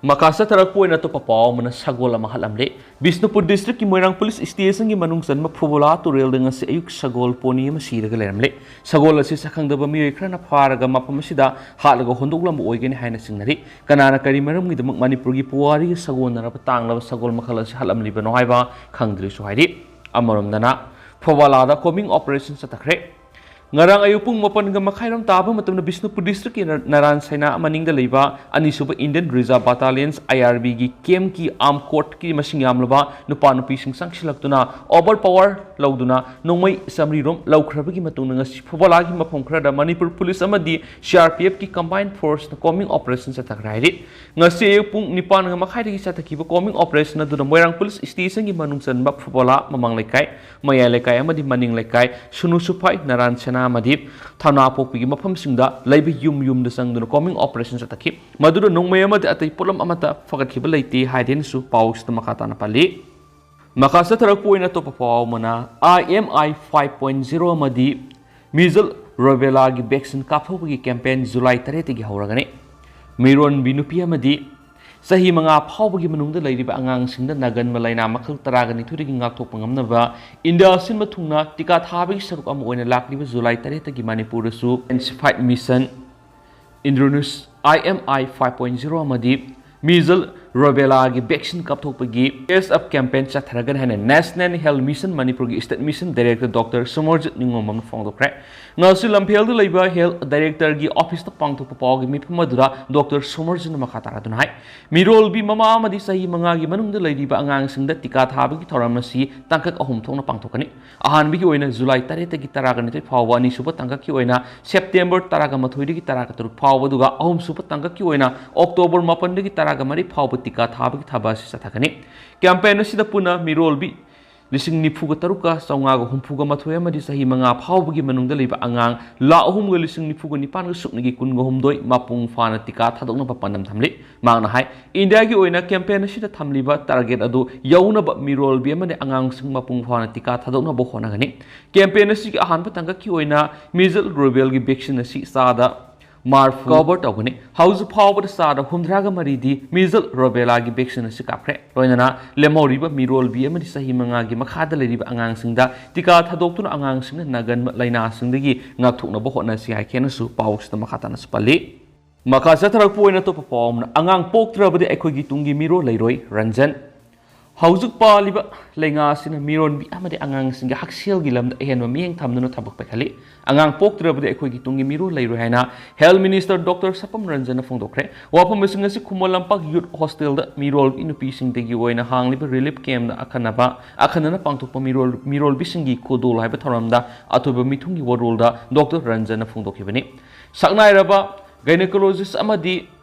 ꯃꯈꯥ ꯆꯠꯊꯔꯛꯄ ꯑꯣꯏꯅ ꯑꯇꯣꯞꯄ ꯄꯥꯎ ꯑꯃꯅ ꯁꯒꯣꯜ ꯑꯃ ꯍꯥꯠꯂꯝꯂꯦ꯫ ꯕꯤꯁꯅꯨꯄꯨꯔ ꯗꯤꯁꯇ꯭ꯔꯤꯛꯀꯤ ꯃꯣꯏꯔꯥꯡ ꯄꯨꯂꯤꯁ ꯁ꯭ꯇꯦꯁꯟꯒꯤ ꯃꯅꯨꯡ ꯆꯟꯕ ꯐꯨꯕꯣꯂꯥ ꯇꯨꯔꯦꯜꯗ ꯉꯁꯤ ꯑꯌꯨꯛ ꯁꯒꯣꯜ ꯄꯣꯅꯤ ꯑꯃ ꯁꯤꯔꯒ ꯂꯩꯔꯝꯂꯦ꯫ ꯁꯒꯣꯜ ꯑꯁꯤ ꯁꯛꯈꯪꯗꯕ ꯃꯤꯑꯣꯏ ꯈꯔꯅ ꯐꯥꯔꯒ ꯃꯐꯝ ꯑꯁꯤꯗ ꯍꯥꯠꯂꯒ ꯍꯨꯟꯗꯣꯛꯂꯝꯕ ꯑꯣꯏꯒꯅꯤ ꯍꯥꯏꯅ ꯆꯤꯡꯅꯔꯤ꯫ ꯀꯅꯥꯅ ꯀꯔꯤ ꯃꯔꯝꯒꯤꯗꯃꯛ ꯃꯅꯤꯄꯨꯔꯒꯤ ꯄꯨꯋꯥꯔꯤꯒ ꯁꯥꯒꯣꯟꯅꯔꯕ ꯇꯥꯡꯂꯕ ꯁꯒꯣꯜ ꯃꯈꯜ ꯑꯁꯤ ꯍꯥꯠꯂꯝꯂꯤꯕꯅꯣ ꯍꯥꯏꯕ ꯈꯪꯗ꯭ꯔꯤꯁꯨ ꯍꯥꯏꯔꯤ꯫ ꯑꯃꯔꯣꯝꯗꯅ ꯐꯨꯕꯣꯂꯥꯗ ꯀꯣꯝꯕꯤꯡ ꯑꯣꯄꯔꯦꯁꯟ ꯆꯠꯊꯈ꯭ꯔꯦ꯫ ꯉꯔꯥꯡ ꯑꯌꯨꯛ ꯄꯨꯡ ꯃꯥꯄꯟꯒ ꯃꯈꯥꯏꯔꯣꯝ ꯇꯥꯕ ꯃꯇꯝꯗ ꯕꯤꯁꯅꯨꯄꯨꯔ ꯗꯤꯁꯇ꯭ꯔꯤꯛꯀꯤ ꯅ-, ꯅꯔꯥꯟ ꯁꯩꯅꯥ ꯃꯅꯤꯡꯗ ꯂꯩꯕ ꯑꯅꯤꯁꯨꯕ ꯏꯟꯗꯤꯌꯟ ꯔꯤꯖꯥꯔꯚ ꯕꯠꯇꯥꯂꯤꯌꯟꯁ, ꯑꯥꯏ ꯑꯥꯔ ꯕꯤꯒꯤ ꯀꯦꯝꯞꯀꯤ ꯑꯥꯔꯝ ꯀꯣꯔꯠꯀꯤ ꯃꯁꯤꯡ ꯌꯥꯝꯂꯕ ꯅꯨꯄꯥ ꯅꯨꯄꯤꯁꯤꯡ ꯆꯪꯁꯤꯜꯂꯛꯇꯨꯅ ꯑꯣꯚꯔ ꯄꯥꯋꯔ ꯂꯧꯗꯨꯅ ꯅꯣꯡꯃꯩ ꯆꯥꯃꯔꯤꯔꯣꯝ ꯂꯧꯈ꯭ꯔꯕꯒꯤ ꯃꯇꯨꯡꯗ ꯉꯁꯤ ꯐꯨꯕꯣꯂꯥꯒꯤ ꯃꯐꯝ ꯈꯔꯗ ꯃꯅꯤꯄꯨꯔ ꯄꯨꯂꯤꯁ ꯑꯃꯗꯤ ꯁꯤ ꯑꯥꯔ ꯄꯤ ꯑꯦꯐꯀꯤ ꯀꯝꯕꯥꯏꯟ ꯐꯣꯔꯁꯅ ꯀꯣꯝꯕꯤꯡ ꯑꯣꯄꯔꯦꯁꯟ ꯆꯠꯊꯈ꯭ꯔꯦ ꯍꯥꯏꯔꯤ꯫ ꯉꯁꯤ ꯑꯌꯨꯛ ꯄꯨꯡ ꯅꯤꯄꯥꯟꯒ ꯃꯈꯥꯏꯗꯒꯤ ꯆꯠꯊꯈꯤꯕ ꯀꯣꯝꯕꯤꯡ ꯑꯣꯄꯔꯦꯁꯟ ꯑꯗꯨꯗ ꯃꯣꯏꯔꯥꯡ ꯄꯨꯂꯤꯁ ꯁ꯭ꯇꯦꯁꯟꯒꯤ ꯃꯅꯨꯡ ꯆꯟꯕ ꯐꯨꯕꯣꯂꯥ ꯃꯃꯥꯡ ꯂꯩꯀꯥꯏ, ꯃꯌꯥꯏ ꯂꯩꯀꯥꯏ ꯑꯃꯗꯤ ꯃꯅꯤꯡ ꯂꯩꯀꯥꯏ, ꯁꯨꯅꯨ ꯁꯨꯐꯥꯏ, ꯅꯔꯥꯟ ꯁꯦꯅꯥ ꯑꯃꯗꯤ ꯊꯧꯅꯥꯄꯣꯛꯄꯤꯒꯤ ꯃꯐꯝꯁꯤꯡꯗ ꯂꯩꯕ ꯌꯨꯝ ꯌꯨꯝꯗ ꯆꯪꯗꯨꯅ ꯀꯣꯝꯕꯤꯡ ꯑꯣꯄꯔꯦꯁꯟ ꯆꯠꯊꯈꯤ꯫ ꯃꯗꯨꯗ ꯅꯣꯡꯃꯩ ꯑꯃꯗꯤ ꯑꯇꯩ ꯄꯣꯠꯂꯝ ꯑꯃꯠꯇ ꯐꯒꯠꯈꯤꯕ ꯂꯩꯇꯦ ꯍꯥꯏꯗꯦꯅꯁꯨ ꯄꯥꯎꯁꯤꯗ ꯃꯈꯥ ꯇꯥꯅ ꯄꯜꯂꯤ꯫ ꯃꯈꯥ ꯆꯠꯊꯔꯛꯄ ꯑꯣꯏꯅ ꯑꯇꯣꯞꯄ ꯄꯥꯎ ꯑꯃꯅ, ꯑꯥꯏ ꯑꯦꯝ ꯑꯥꯏ ꯐꯥꯏꯚ ꯄꯣꯏꯟ ꯖꯤꯔꯣ ꯑꯃꯗꯤ ꯃꯤꯖꯜ ꯔꯣꯕꯦꯂꯥꯒꯤ ꯚꯦꯛꯁꯤꯟ ꯀꯥꯞꯊꯣꯛꯄꯒꯤ ꯀꯦꯝꯄꯦꯟ ꯖꯨꯂꯥꯏ ꯇꯔꯦꯠꯇꯒꯤ ꯍꯧꯔꯒꯅꯤ꯫ ꯃꯤꯔꯣꯟꯕꯤ ꯅꯨꯄꯤ ꯑꯃꯗꯤ ꯆꯍꯤ ꯃꯉꯥ ꯐꯥꯎꯕꯒꯤ ꯃꯅꯨꯡꯗ ꯂꯩꯔꯤꯕ ꯑꯉꯥꯡꯁꯤꯡꯗ ꯅꯥꯒꯟꯕ ꯂꯥꯏꯅꯥ ꯃꯈꯜ ꯇꯔꯥꯒ ꯅꯤꯊꯣꯏꯗꯒꯤ ꯉꯥꯛꯊꯣꯛꯄ ꯉꯝꯅꯕ ꯏꯟꯗꯤꯌꯥ ꯁꯤꯟꯕ ꯊꯨꯡꯅ ꯇꯤꯀꯥ ꯊꯥꯕꯒꯤ ꯁꯔꯨꯛ ꯑꯃ ꯑꯣꯏꯅ ꯂꯥꯛꯂꯤꯕ ꯖꯨꯂꯥꯏ ꯇꯔꯦꯠꯇꯒꯤ ꯃꯅꯤꯄꯨꯔꯗꯁꯨ Intensified Mission Indranus I M I five point zero ꯑꯃꯗꯤ measles, rubella ꯒꯤ vaccine ꯀꯥꯞꯊꯣꯛꯄꯒꯤ Face Up campaign ꯆꯠꯊꯔꯒꯅꯤ ꯍꯥꯏꯅ National Health Mission ꯃꯅꯤꯄꯨꯔꯒꯤ State Mission Director Doctor ꯁꯨꯃꯔꯖꯤꯠ ꯅꯤꯉꯣꯝꯕꯝꯅ ꯐꯣꯡꯗꯣꯛꯈ꯭ꯔꯦ꯫ ꯉꯁꯤ ꯂꯝꯐꯦꯜꯗ ꯂꯩꯕ Health Director ꯒꯤ office ꯇ ꯄꯥꯡꯊꯣꯛꯄ ꯄꯥꯎꯒꯤ ꯃꯤꯐꯝ ꯑꯗꯨꯗ Doctor ꯁꯨꯃꯔꯖꯤꯠꯅ ꯃꯈꯥ ꯇꯥꯔꯗꯨꯅ ꯍꯥꯏ, ꯃꯤꯔꯣꯜꯕꯤ ꯃꯃꯥ ꯑꯃꯗꯤ ꯆꯍꯤ ꯃꯉꯥꯒꯤ ꯃꯅꯨꯡꯗ ꯂꯩꯔꯤꯕ ꯑꯉꯥꯡꯁꯤꯡꯗ ꯇꯤꯀꯥ ꯊꯥꯕꯒꯤ ꯊꯧꯔꯝ ꯑꯁꯤ ꯇꯥꯡꯀꯛ ꯑꯍꯨꯝ ꯊꯣꯛꯅ ꯄꯥꯡꯊꯣꯛꯀꯅꯤ꯫ ꯑꯍꯥꯟꯕꯒꯤ ꯑꯣꯏꯅ ꯖꯨꯂꯥꯏ ꯇꯔꯦꯠꯇꯒꯤ ꯇꯔꯥꯒ ꯅꯤꯊꯣꯏ ꯐꯥꯎꯕ, ꯑꯅꯤꯁꯨꯕ ꯇꯥꯡꯀꯛꯀꯤ ꯑꯣꯏꯅ ꯁꯦꯞꯇꯦꯝꯕꯔ ꯇꯔꯥꯒ ꯃꯥꯊꯣꯏꯗꯒꯤ ꯇꯔꯥꯒ ꯇꯔꯨꯛ ꯐꯥꯎꯕ, ꯑꯗꯨꯒ ꯑꯍꯨꯝꯁꯨꯕ ꯇꯥꯡꯀꯛꯀꯤ ꯑꯣꯏꯅ ꯑꯣꯛꯇꯣꯕꯔ ꯃꯥꯄꯟꯗꯒꯤ ꯇꯔꯥꯒ ꯃꯔꯤ ꯐꯥꯎꯕ ꯇꯤꯀꯥ ꯊꯥꯕꯒꯤ ꯊꯕꯛ ꯑꯁꯤ ꯆꯠꯊꯒꯅꯤ꯫ Campaign ꯑꯁꯤꯗ ꯄꯨꯟꯅ ꯃꯤꯔꯣꯜꯕꯤ ꯂꯤꯁꯤꯡ ꯅꯤꯐꯨꯒ ꯇꯔꯨꯛꯀ ꯆꯥꯝꯃꯉꯥꯒ ꯍꯨꯝꯐꯨꯒ ꯃꯥꯊꯣꯏ ꯑꯃꯗꯤ ꯆꯍꯤ ꯃꯉꯥ ꯐꯥꯎꯕꯒꯤ ꯃꯅꯨꯡꯗ ꯂꯩꯕ ꯑꯉꯥꯡ ꯂꯥꯈ ꯑꯍꯨꯝꯒ ꯂꯤꯁꯤꯡ ꯅꯤꯐꯨꯒ ꯅꯤꯄꯥꯟꯒ ꯁꯨꯞꯅꯒꯤ ꯀꯨꯟꯒ ꯍꯨꯝꯗꯣꯏ ꯃꯄꯨꯡ ꯐꯥꯅ ꯇꯤꯀꯥ ꯊꯥꯗꯣꯛꯅꯕ ꯄꯥꯟꯗꯝ ꯊꯝꯂꯤ꯫ ꯃꯍꯥꯛꯅ ꯍꯥꯏ, ꯏꯟꯗꯤꯌꯥꯒꯤ ꯑꯣꯏꯅ campaign ꯑꯁꯤꯗ ꯊꯝꯂꯤꯕ target ꯑꯗꯨ ꯌꯧꯅꯕ ꯃꯤꯔꯣꯜꯕꯤ ꯑꯃꯗꯤ ꯑꯉꯥꯡꯁꯤꯡ ꯃꯄꯨꯡ ꯐꯥꯅ ꯇꯤꯀꯥ ꯊꯥꯗꯣꯛꯅꯕ ꯍꯣꯠꯅꯒꯅꯤ꯫ Campaign ꯑꯁꯤꯒꯤ ꯑꯍꯥꯟꯕ ꯇꯥꯡꯀꯛꯀꯤ ꯑꯣꯏꯅ measles, rubella ꯒꯤ vaccine ꯑꯁꯤ ꯆꯥꯗ ꯃꯔꯐꯨ cover ꯇꯧꯒꯅꯤ꯫ ꯍꯧꯖꯤꯛ ꯐꯥꯎꯕꯗ ꯆꯥꯗ ꯍꯨꯝꯗ꯭ꯔꯥꯒ ꯃꯔꯤꯗꯤ measles, rubella ꯒꯤ vaccine ꯑꯁꯤ ꯀꯥꯞꯈ꯭ꯔꯦ꯫ ꯂꯣꯏꯅꯅ ꯂꯦꯝꯍꯧꯔꯤꯕ ꯃꯤꯔꯣꯜꯕꯤ ꯑꯃꯗꯤ ꯆꯍꯤ ꯃꯉꯥꯒꯤ ꯃꯈꯥꯗ ꯂꯩꯔꯤꯕ ꯑꯉꯥꯡꯁꯤꯡꯗ ꯇꯤꯀꯥ ꯊꯥꯗꯣꯛꯇꯨꯅ ꯑꯉꯥꯡꯁꯤꯡꯅ ꯅꯥꯒꯟꯕ ꯂꯥꯏꯅꯥꯁꯤꯡꯗꯒꯤ ꯉꯥꯛꯊꯣꯛꯅꯕ ꯍꯣꯠꯅꯁꯤ ꯍꯥꯏꯈꯤꯅꯁꯨ ꯄꯥꯎꯁꯤꯗ ꯃꯈꯥ ꯇꯥꯅꯁꯨ ꯄꯜꯂꯤ꯫ ꯃꯈꯥ ꯆꯠꯊꯔꯛꯄ ꯑꯣꯏꯅ ꯑꯇꯣꯞꯄ ꯄꯥꯎ ꯑꯃꯅ, ꯑꯉꯥꯡ ꯄꯣꯛꯇ꯭ꯔꯕꯗꯤ ꯑꯩꯈꯣꯏꯒꯤ ꯇꯨꯡꯒꯤ ꯃꯤꯔꯣꯜ ꯂꯩꯔꯣꯏ, ꯔꯟꯖꯟ꯫ ꯍꯧꯖꯤꯛ ꯄꯥꯜꯂꯤꯕ ꯂꯩꯉꯥꯛ ꯑꯁꯤꯅ ꯃꯤꯔꯣꯟꯕꯤ ꯑꯃꯗꯤ ꯑꯉꯥꯡꯁꯤꯡꯒꯤ ꯍꯛꯁꯦꯜꯒꯤ ꯂꯝꯗ ꯑꯍꯦꯟꯕ ꯃꯤꯠꯌꯦꯡ ꯊꯝꯗꯨꯅ ꯊꯕꯛ ꯄꯥꯏꯈꯠꯂꯤ꯫ ꯑꯉꯥꯡ ꯄꯣꯛꯇ꯭ꯔꯕꯗꯤ ꯑꯩꯈꯣꯏꯒꯤ ꯇꯨꯡꯒꯤ ꯃꯤꯔꯣꯜ ꯂꯩꯔꯣꯏ ꯍꯥꯏꯅ Health Minister Doctor ꯁꯄꯝ ꯔꯟꯖꯟꯅ ꯐꯣꯡꯗꯣꯛꯈ꯭ꯔꯦ꯫ ꯋꯥꯐꯝ ꯑꯁꯤꯡ ꯑꯁꯤ ꯈꯨꯃꯟ ꯂꯝꯄꯥꯛ Youth Hostel ꯗ ꯃꯤꯔꯣꯜ ꯅꯨꯄꯤꯁꯤꯡꯗꯒꯤ ꯑꯣꯏꯅ ꯍꯥꯡꯂꯤꯕ relief camp ꯗ ꯑꯈꯟꯅꯕ, ꯑꯈꯟꯅꯅ ꯄꯥꯡꯊꯣꯛꯄ ꯃꯤꯔꯣꯜ, ꯃꯤꯔꯣꯜꯕꯤꯁꯤꯡꯒꯤ ꯈꯨꯗꯣꯜ ꯍꯥꯏꯕ ꯊꯧꯔꯝꯗ ꯑꯊꯣꯏꯕ ꯃꯤꯊꯨꯡꯒꯤ ꯋꯥꯔꯣꯜꯗ Doctor ꯔꯟꯖꯟꯅ ꯐꯣꯡꯗꯣꯛꯈꯤꯕꯅꯤ꯫ ꯁꯛꯅꯥꯏꯔꯕ gynecologist ꯑꯃꯗꯤ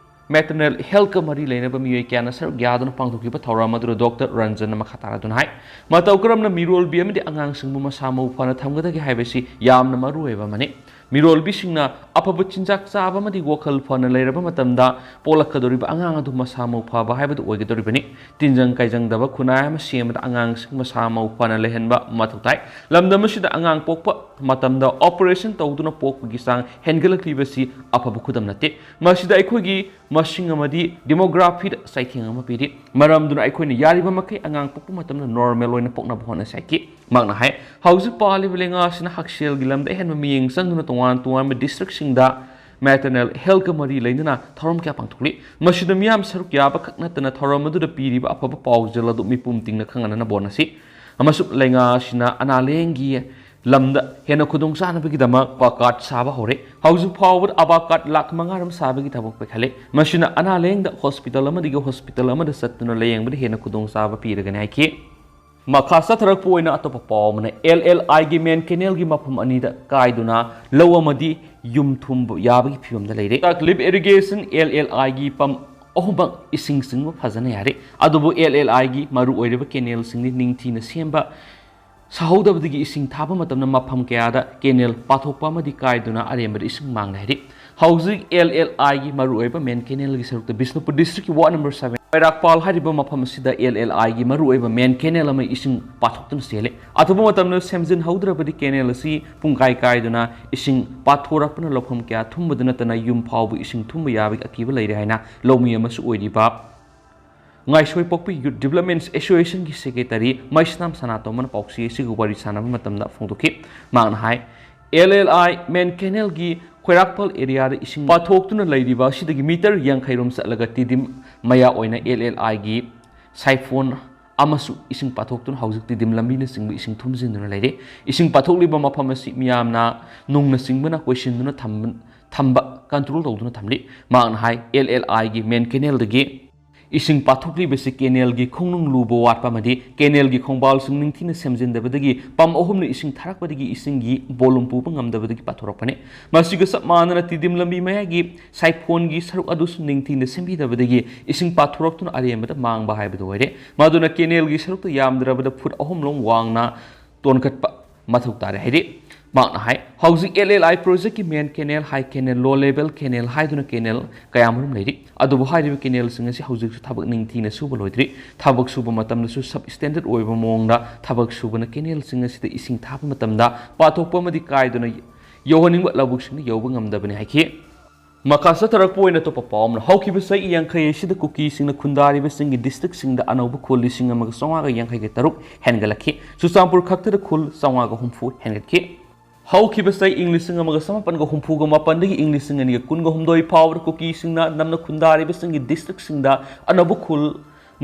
maternal health ꯀ ꯃꯔꯤ ꯂꯩꯅꯕ ꯃꯤꯑꯣꯏ ꯀꯌꯥꯅ ꯁꯔꯨꯛ ꯌꯥꯗꯨꯅ ꯄꯥꯡꯊꯣꯛꯈꯤꯕ ꯊꯧꯔꯝ ꯑꯗꯨꯗ Doctor ꯔꯟꯖꯟꯅ ꯃꯈꯥ ꯇꯥꯔꯗꯨꯅ ꯍꯥꯏ, ꯃꯇꯧ ꯀꯔꯝꯅ ꯃꯤꯔꯣꯜꯕꯤ ꯑꯃꯗꯤ ꯑꯉꯥꯡꯁꯤꯡꯕꯨ ꯃꯁꯥ ꯃꯎ ꯐꯅ ꯊꯝꯒꯗꯒꯦ ꯍꯥꯏꯕꯁꯤ ꯌꯥꯝꯅ ꯃꯔꯨ ꯑꯣꯏꯕ ꯑꯃꯅꯤ꯫ ꯃꯤꯔꯣꯜꯕꯤꯁꯤꯡꯅ ꯑꯐꯕ ꯆꯤꯟꯖꯥꯛ ꯆꯥꯕ ꯑꯃꯗꯤ ꯋꯥꯈꯜ ꯐꯅ ꯂꯩꯔꯕ ꯃꯇꯝꯗ ꯄꯣꯛꯂꯛꯀꯗꯧꯔꯤꯕ ꯑꯉꯥꯡ ꯑꯗꯨ ꯃꯁꯥ ꯃꯎ ꯐꯕ ꯍꯥꯏꯕꯗꯨ ꯑꯣꯏꯒꯗꯧꯔꯤꯕꯅꯤ꯫ ꯇꯤꯟꯖꯪ ꯀꯥꯏꯖꯪꯗꯕ ꯈꯨꯟꯅꯥꯏ ꯑꯃ ꯁꯦꯝꯕꯗ ꯑꯉꯥꯡꯁꯤꯡ ꯃꯁꯥ ꯃꯎ ꯐꯅ ꯂꯩꯍꯟꯕ ꯃꯊꯧ ꯇꯥꯏ꯫ ꯂꯝꯗꯝ ꯑꯁꯤꯗ ꯑꯉꯥꯡ ꯄꯣꯛꯄ ꯃꯇꯝꯗ operation ꯇꯧꯗꯨꯅ ꯄꯣꯛꯄꯒꯤ ꯆꯥꯡ ꯍꯦꯟꯒꯠꯂꯛꯂꯤꯕꯁꯤ ꯑꯐꯕ ꯈꯨꯗꯝ ꯅꯠꯇꯦ꯫ ꯃꯁꯤꯗ ꯑꯩꯈꯣꯏꯒꯤ ꯃꯁꯤꯡ ꯑꯃꯗꯤ demographyꯗ ꯆꯩꯊꯦꯡ ꯑꯃ ꯄꯤꯔꯤ꯫ ꯃꯔꯝꯗꯨꯅ ꯑꯩꯈꯣꯏꯅ ꯌꯥꯔꯤꯕ ꯃꯈꯩ ꯑꯉꯥꯡ ꯄꯣꯛꯄ ꯃꯇꯝꯗ normal ꯑꯣꯏꯅ ꯄꯣꯛꯅꯕ ꯍꯣꯠꯅꯁꯤ ꯍꯥꯏꯈꯤ꯫ ꯃꯍꯥꯛꯅ ꯍꯥꯏ, ꯍꯧꯖꯤꯛ ꯄꯥꯜꯂꯤꯕ ꯂꯩꯉꯥꯛ ꯑꯁꯤꯅ ꯍꯛꯁꯦꯜꯒꯤ ꯂꯝꯗ ꯑꯍꯦꯟꯕ ꯃꯤꯠꯌꯦꯡ ꯆꯪꯗꯨꯅ ꯇꯣꯉꯥꯟ ꯇꯣꯉꯥꯟꯕ districtꯁꯤꯡꯗ maternal healthꯀ ꯃꯔꯤ ꯂꯩꯅꯅ ꯊꯧꯔꯝ ꯀꯌꯥ ꯄꯥꯡꯊꯣꯛꯂꯤ꯫ ꯃꯁꯤꯗ ꯃꯤꯌꯥꯝ ꯁꯔꯨꯛ ꯌꯥꯕ ꯈꯛ ꯅꯠꯇꯅ ꯊꯧꯔꯝ ꯑꯗꯨꯗ ꯄꯤꯔꯤꯕ ꯑꯐꯕ ꯄꯥꯎꯖꯦꯜ ꯑꯗꯨ ꯃꯤꯄꯨꯝ ꯇꯤꯡꯅ ꯈꯪꯍꯟꯅꯅꯕ ꯍꯣꯠꯅꯁꯤ꯫ ꯑꯃꯁꯨꯡ ꯂꯩꯉꯥꯛ ꯑꯁꯤꯅ ꯑꯅꯥ ꯂꯥꯌꯦꯡꯒꯤ ꯂꯝꯗ ꯍꯦꯟꯅ ꯈꯨꯗꯣꯡꯆꯥꯅꯕꯒꯤꯗꯃꯛ ABHA card ꯁꯥꯕ ꯍꯧꯔꯦ꯫ ꯍꯧꯖꯤꯛ ꯐꯥꯎꯕꯗ ABHA card ꯂꯥꯈ ꯃꯉꯥ ꯔꯣꯝ ꯁꯥꯕꯒꯤ ꯊꯕꯛ ꯄꯥꯏꯈꯠꯂꯦ꯫ ꯃꯁꯤꯅ ꯑꯅꯥ ꯂꯥꯌꯦꯡꯗ hospital ꯑꯃꯗꯒꯤ hospital ꯑꯃꯗ ꯆꯠꯇꯨꯅ ꯂꯥꯌꯦꯡꯕꯗ ꯍꯦꯟꯅ ꯈꯨꯗꯣꯡꯆꯥꯕ ꯄꯤꯔꯒꯅꯤ ꯍꯥꯏꯈꯤ꯫ ꯃꯈꯥ ꯆꯠꯊꯔꯛꯄ ꯑꯣꯏꯅ ꯑꯇꯣꯞꯄ ꯄꯥꯎ ꯑꯃꯅ, ꯑꯦꯜ ꯑꯦꯜ ꯑꯥꯏꯒꯤ main canalꯒꯤ ꯃꯐꯝ ꯑꯅꯤꯗ ꯀꯥꯏꯗꯨꯅ ꯂꯧ ꯑꯃꯗꯤ ꯌꯨꯝ ꯊꯨꯝꯕ ꯌꯥꯕꯒꯤ ꯐꯤꯕꯝꯗ ꯂꯩꯔꯦ꯫ Lift irrigation ꯑꯦꯜ ꯑꯦꯜ ꯑꯥꯏꯒꯤ pump ꯑꯍꯨꯝꯃꯛ ꯏꯁꯤꯡ ꯆꯤꯡꯕ ꯐꯖꯅ ꯌꯥꯔꯦ꯫ ꯑꯗꯨꯕꯨ ꯑꯦꯜ ꯑꯦꯜ ꯑꯥꯏꯒꯤ ꯃꯔꯨꯑꯣꯏꯔꯤꯕ canalꯁꯤꯡꯗꯤ ꯅꯤꯡꯊꯤꯅ ꯁꯦꯝꯕ ꯁꯥꯍꯧꯗꯕꯗꯒꯤ ꯏꯁꯤꯡ ꯊꯥꯕ ꯃꯇꯝꯗ ꯃꯐꯝ ꯀꯌꯥꯗ canal ꯄꯥꯊꯣꯛꯄ ꯑꯃꯗꯤ ꯀꯥꯏꯗꯨꯅ ꯑꯔꯦꯝꯕꯗ ꯏꯁꯤꯡ ꯃꯥꯡꯂꯦ ꯍꯥꯏꯔꯤ꯫ ꯍꯧꯖꯤꯛ ꯑꯦꯜ ꯑꯦꯜ ꯑꯥꯏꯒꯤ ꯃꯔꯨꯑꯣꯏꯕ main canalꯒꯤ ꯁꯔꯨꯛꯇ ꯕꯤꯁꯅꯨꯄꯨꯔ districtꯀꯤ ward number seven ꯈ꯭ꯋꯥꯏꯔꯥꯛꯄꯥꯜ ꯍꯥꯏꯔꯤꯕ ꯃꯐꯝ ꯑꯁꯤꯗ ꯑꯦꯜ ꯑꯦꯜ ꯑꯥꯏꯒꯤ ꯃꯔꯨꯑꯣꯏꯕ main canal ꯑꯃ ꯏꯁꯤꯡ ꯄꯥꯊꯣꯛꯇꯨꯅ ꯆꯦꯜꯂꯦ꯫ ꯑꯊꯨꯕ ꯃꯇꯝꯗ ꯁꯦꯝꯖꯤꯟꯍꯧꯗ꯭ꯔꯕꯗꯤ canal ꯑꯁꯤ ꯄꯨꯡꯀꯥꯏ ꯀꯥꯏꯗꯨꯅ ꯏꯁꯤꯡ ꯄꯥꯊꯣꯔꯛꯄꯅ ꯂꯧꯐꯝ ꯀꯌꯥ ꯊꯨꯝꯕꯗ ꯅꯠꯇꯅ ꯌꯨꯝ ꯐꯥꯎꯕ ꯏꯁꯤꯡ ꯊꯨꯝꯕ ꯌꯥꯕꯒꯤ ꯑꯀꯤꯕ ꯂꯩꯔꯦ ꯍꯥꯏꯅ ꯂꯧꯃꯤ ꯑꯃꯁꯨ ꯑꯣꯏꯔꯤꯕ ꯉꯥꯏꯁꯣꯏꯄꯣꯛꯄꯤ Youth Development Associationꯒꯤ secretary ꯃꯩꯁꯅꯥꯝ ꯁꯅꯥꯇꯣꯝꯕꯅ ꯄꯥꯎꯆꯦ ꯑꯁꯤꯒ ꯋꯥꯔꯤ ꯁꯥꯟꯅꯕ ꯃꯇꯝꯗ ꯐꯣꯡꯗꯣꯛꯈꯤ꯫ ꯃꯍꯥꯛꯅ ꯍꯥꯏ, ꯑꯦꯜ ꯑꯦꯜ ꯑꯥꯏ main canalꯒꯤ ꯈ꯭ꯋꯥꯏꯔꯥꯛꯄꯥꯜ areaꯗ ꯏꯁꯤꯡ ꯄꯥꯊꯣꯛꯇꯨꯅ ꯂꯩꯔꯤꯕ ꯑꯁꯤꯗꯒꯤ meter ꯌꯥꯡꯈꯩ ꯔꯣꯝ ꯆꯠꯂꯒ ꯇꯤꯗꯤꯝ ꯃꯌꯥ ꯑꯣꯏꯅ ꯑꯦꯜ ꯑꯦꯜ ꯑꯥꯏꯒꯤ siphon ꯑꯃꯁꯨ ꯏꯁꯤꯡ ꯄꯥꯊꯣꯛꯇꯨꯅ ꯍꯧꯖꯤꯛ ꯇꯤꯗꯤꯝ ꯂꯝꯕꯤꯅꯆꯤꯡꯕ ꯏꯁꯤꯡ ꯊꯨꯝꯖꯤꯟꯗꯨꯅ ꯂꯩꯔꯦ꯫ ꯏꯁꯤꯡ ꯄꯥꯊꯣꯛꯂꯤꯕ ꯃꯐꯝ ꯑꯁꯤ ꯃꯤꯌꯥꯝꯅ ꯅꯨꯡꯅꯆꯤꯡꯕꯅ ꯀꯣꯏꯁꯤꯟꯗꯨꯅ ꯊꯝꯕ, ꯊꯝꯕ control ꯇꯧꯗꯨꯅ ꯊꯝꯂꯤ꯫ ꯃꯍꯥꯛꯅ ꯍꯥꯏ, ꯑꯦꯜ ꯑꯦꯜ ꯑꯥꯏꯒꯤ main canalꯗꯒꯤ ꯏꯁꯤꯡ ꯄꯥꯊꯣꯛꯂꯤꯕꯁꯤ canalꯒꯤ ꯈꯣꯡꯅꯨꯡ ꯂꯨꯕ ꯋꯥꯠꯄ ꯑꯃꯗꯤ canalꯒꯤ ꯈꯣꯡꯕꯥꯜꯁꯤꯡ ꯅꯤꯡꯊꯤꯅ ꯁꯦꯝꯖꯤꯟꯗꯕꯗꯒꯤ pump ꯑꯍꯨꯝꯅ ꯏꯁꯤꯡ ꯊꯥꯔꯛꯄꯗꯒꯤ ꯏꯁꯤꯡꯒꯤ volume ꯄꯨꯕ ꯉꯝꯗꯕꯗꯒꯤ ꯄꯥꯊꯣꯔꯛꯄꯅꯤ꯫ ꯃꯁꯤꯒ ꯆꯞ ꯃꯥꯟꯅꯅ ꯇꯤꯗꯤꯝ ꯂꯝꯕꯤ ꯃꯌꯥꯏꯒꯤ siphonꯒꯤ ꯁꯔꯨꯛ ꯑꯗꯨꯁꯨ ꯅꯤꯡꯊꯤꯅ ꯁꯦꯝꯕꯤꯗꯕꯗꯒꯤ ꯏꯁꯤꯡ ꯄꯥꯊꯣꯔꯛꯇꯨꯅ ꯑꯔꯦꯝꯕꯗ ꯃꯥꯡꯕ ꯍꯥꯏꯕꯗꯨ ꯑꯣꯏꯔꯦ꯫ ꯃꯗꯨꯅ canalꯒꯤ ꯁꯔꯨꯛꯇ ꯌꯥꯝꯗ꯭ꯔꯕꯗ foot ꯑꯍꯨꯝ ꯂꯣꯝ ꯋꯥꯡꯅ ꯇꯣꯟꯈꯠꯄ ꯃꯊꯧ ꯇꯥꯔꯦ ꯍꯥꯏꯔꯤ꯫ ꯃꯍꯥꯛꯅ ꯍꯥꯏ, ꯍꯧꯖꯤꯛ ꯑꯦꯜ ꯑꯦꯜ ꯑꯥꯏ projectꯀꯤ main canal, high canal, low level canal ꯍꯥꯏꯗꯨꯅ canal ꯀꯌꯥꯃꯔꯨꯝ ꯂꯩꯔꯤ꯫ ꯑꯗꯨꯕꯨ ꯍꯥꯏꯔꯤꯕ canalꯁꯤꯡ ꯑꯁꯤ ꯍꯧꯖꯤꯛꯁꯨ ꯊꯕꯛ ꯅꯤꯡꯊꯤꯅ ꯁꯨꯕ ꯂꯣꯏꯗ꯭ꯔꯤ꯫ ꯊꯕꯛ ꯁꯨꯕ ꯃꯇꯝꯗꯁꯨ substandard ꯑꯣꯏꯕ ꯃꯑꯣꯡꯗ ꯊꯕꯛ ꯁꯨꯕꯅ canalꯁꯤꯡ ꯑꯁꯤꯗ ꯏꯁꯤꯡ ꯊꯥꯕ ꯃꯇꯝꯗ ꯄꯥꯊꯣꯛꯄ ꯑꯃꯗꯤ ꯀꯥꯏꯗꯨꯅ ꯌꯧꯍꯟꯅꯤꯡꯕ ꯂꯧꯕꯨꯛꯁꯤꯡꯗ ꯌꯧꯕ ꯉꯝꯗꯕꯅꯤ ꯍꯥꯏꯈꯤ꯫ ꯃꯈꯥ ꯆꯠꯊꯔꯛꯄ ꯑꯣꯏꯅ ꯑꯇꯣꯞꯄ ꯄꯥꯎ ꯑꯃꯅ, ꯍꯧꯈꯤꯕ ꯆꯍꯤ ꯌꯥꯡꯈꯩ ꯑꯁꯤꯗ ꯀꯨꯀꯤꯁꯤꯡꯅ ꯈꯨꯟꯗꯥꯔꯤꯕꯁꯤꯡꯒꯤ ꯗꯤꯁꯇ꯭ꯔꯤꯛꯁꯤꯡꯗ ꯑꯅꯧꯕ ꯈꯨꯜ ꯂꯤꯁꯤꯡ ꯑꯃꯒ ꯆꯥꯝꯃꯉꯥꯒ ꯌꯥꯡꯈꯩꯒ ꯇꯔꯨꯛ ꯍꯦꯟꯒꯠꯂꯛꯈꯤ꯫ ꯆꯨꯔꯆꯥꯟꯄꯨꯔ ꯈꯛꯇꯗ ꯈꯨꯜ ꯆꯥꯝꯃꯉꯥꯒ ꯍꯨꯝꯐꯨ ꯍꯦꯟꯒꯠꯈꯤ꯫ ꯍꯧꯈꯤꯕ ꯆꯍꯤ ꯏꯪ ꯂꯤꯁꯤꯡ ꯑꯃꯒ ꯆꯃꯥꯄꯟꯒ ꯍꯨꯝꯐꯨꯒ ꯃꯥꯄꯟꯗꯒꯤ ꯏꯪ ꯂꯤꯁꯤꯡ ꯑꯅꯤꯒ ꯀꯨꯟꯒ ꯍꯨꯝꯗꯣꯏ ꯐꯥꯎꯕꯗ ꯀꯨꯀꯤꯁꯤꯡꯅ ꯅꯝꯅ ꯈꯨꯟꯗꯥꯔꯤꯕꯁꯤꯡꯒꯤ ꯗꯤꯁꯇ꯭ꯔꯤꯛꯁꯤꯡꯗ ꯑꯅꯧꯕ ꯈꯨꯜ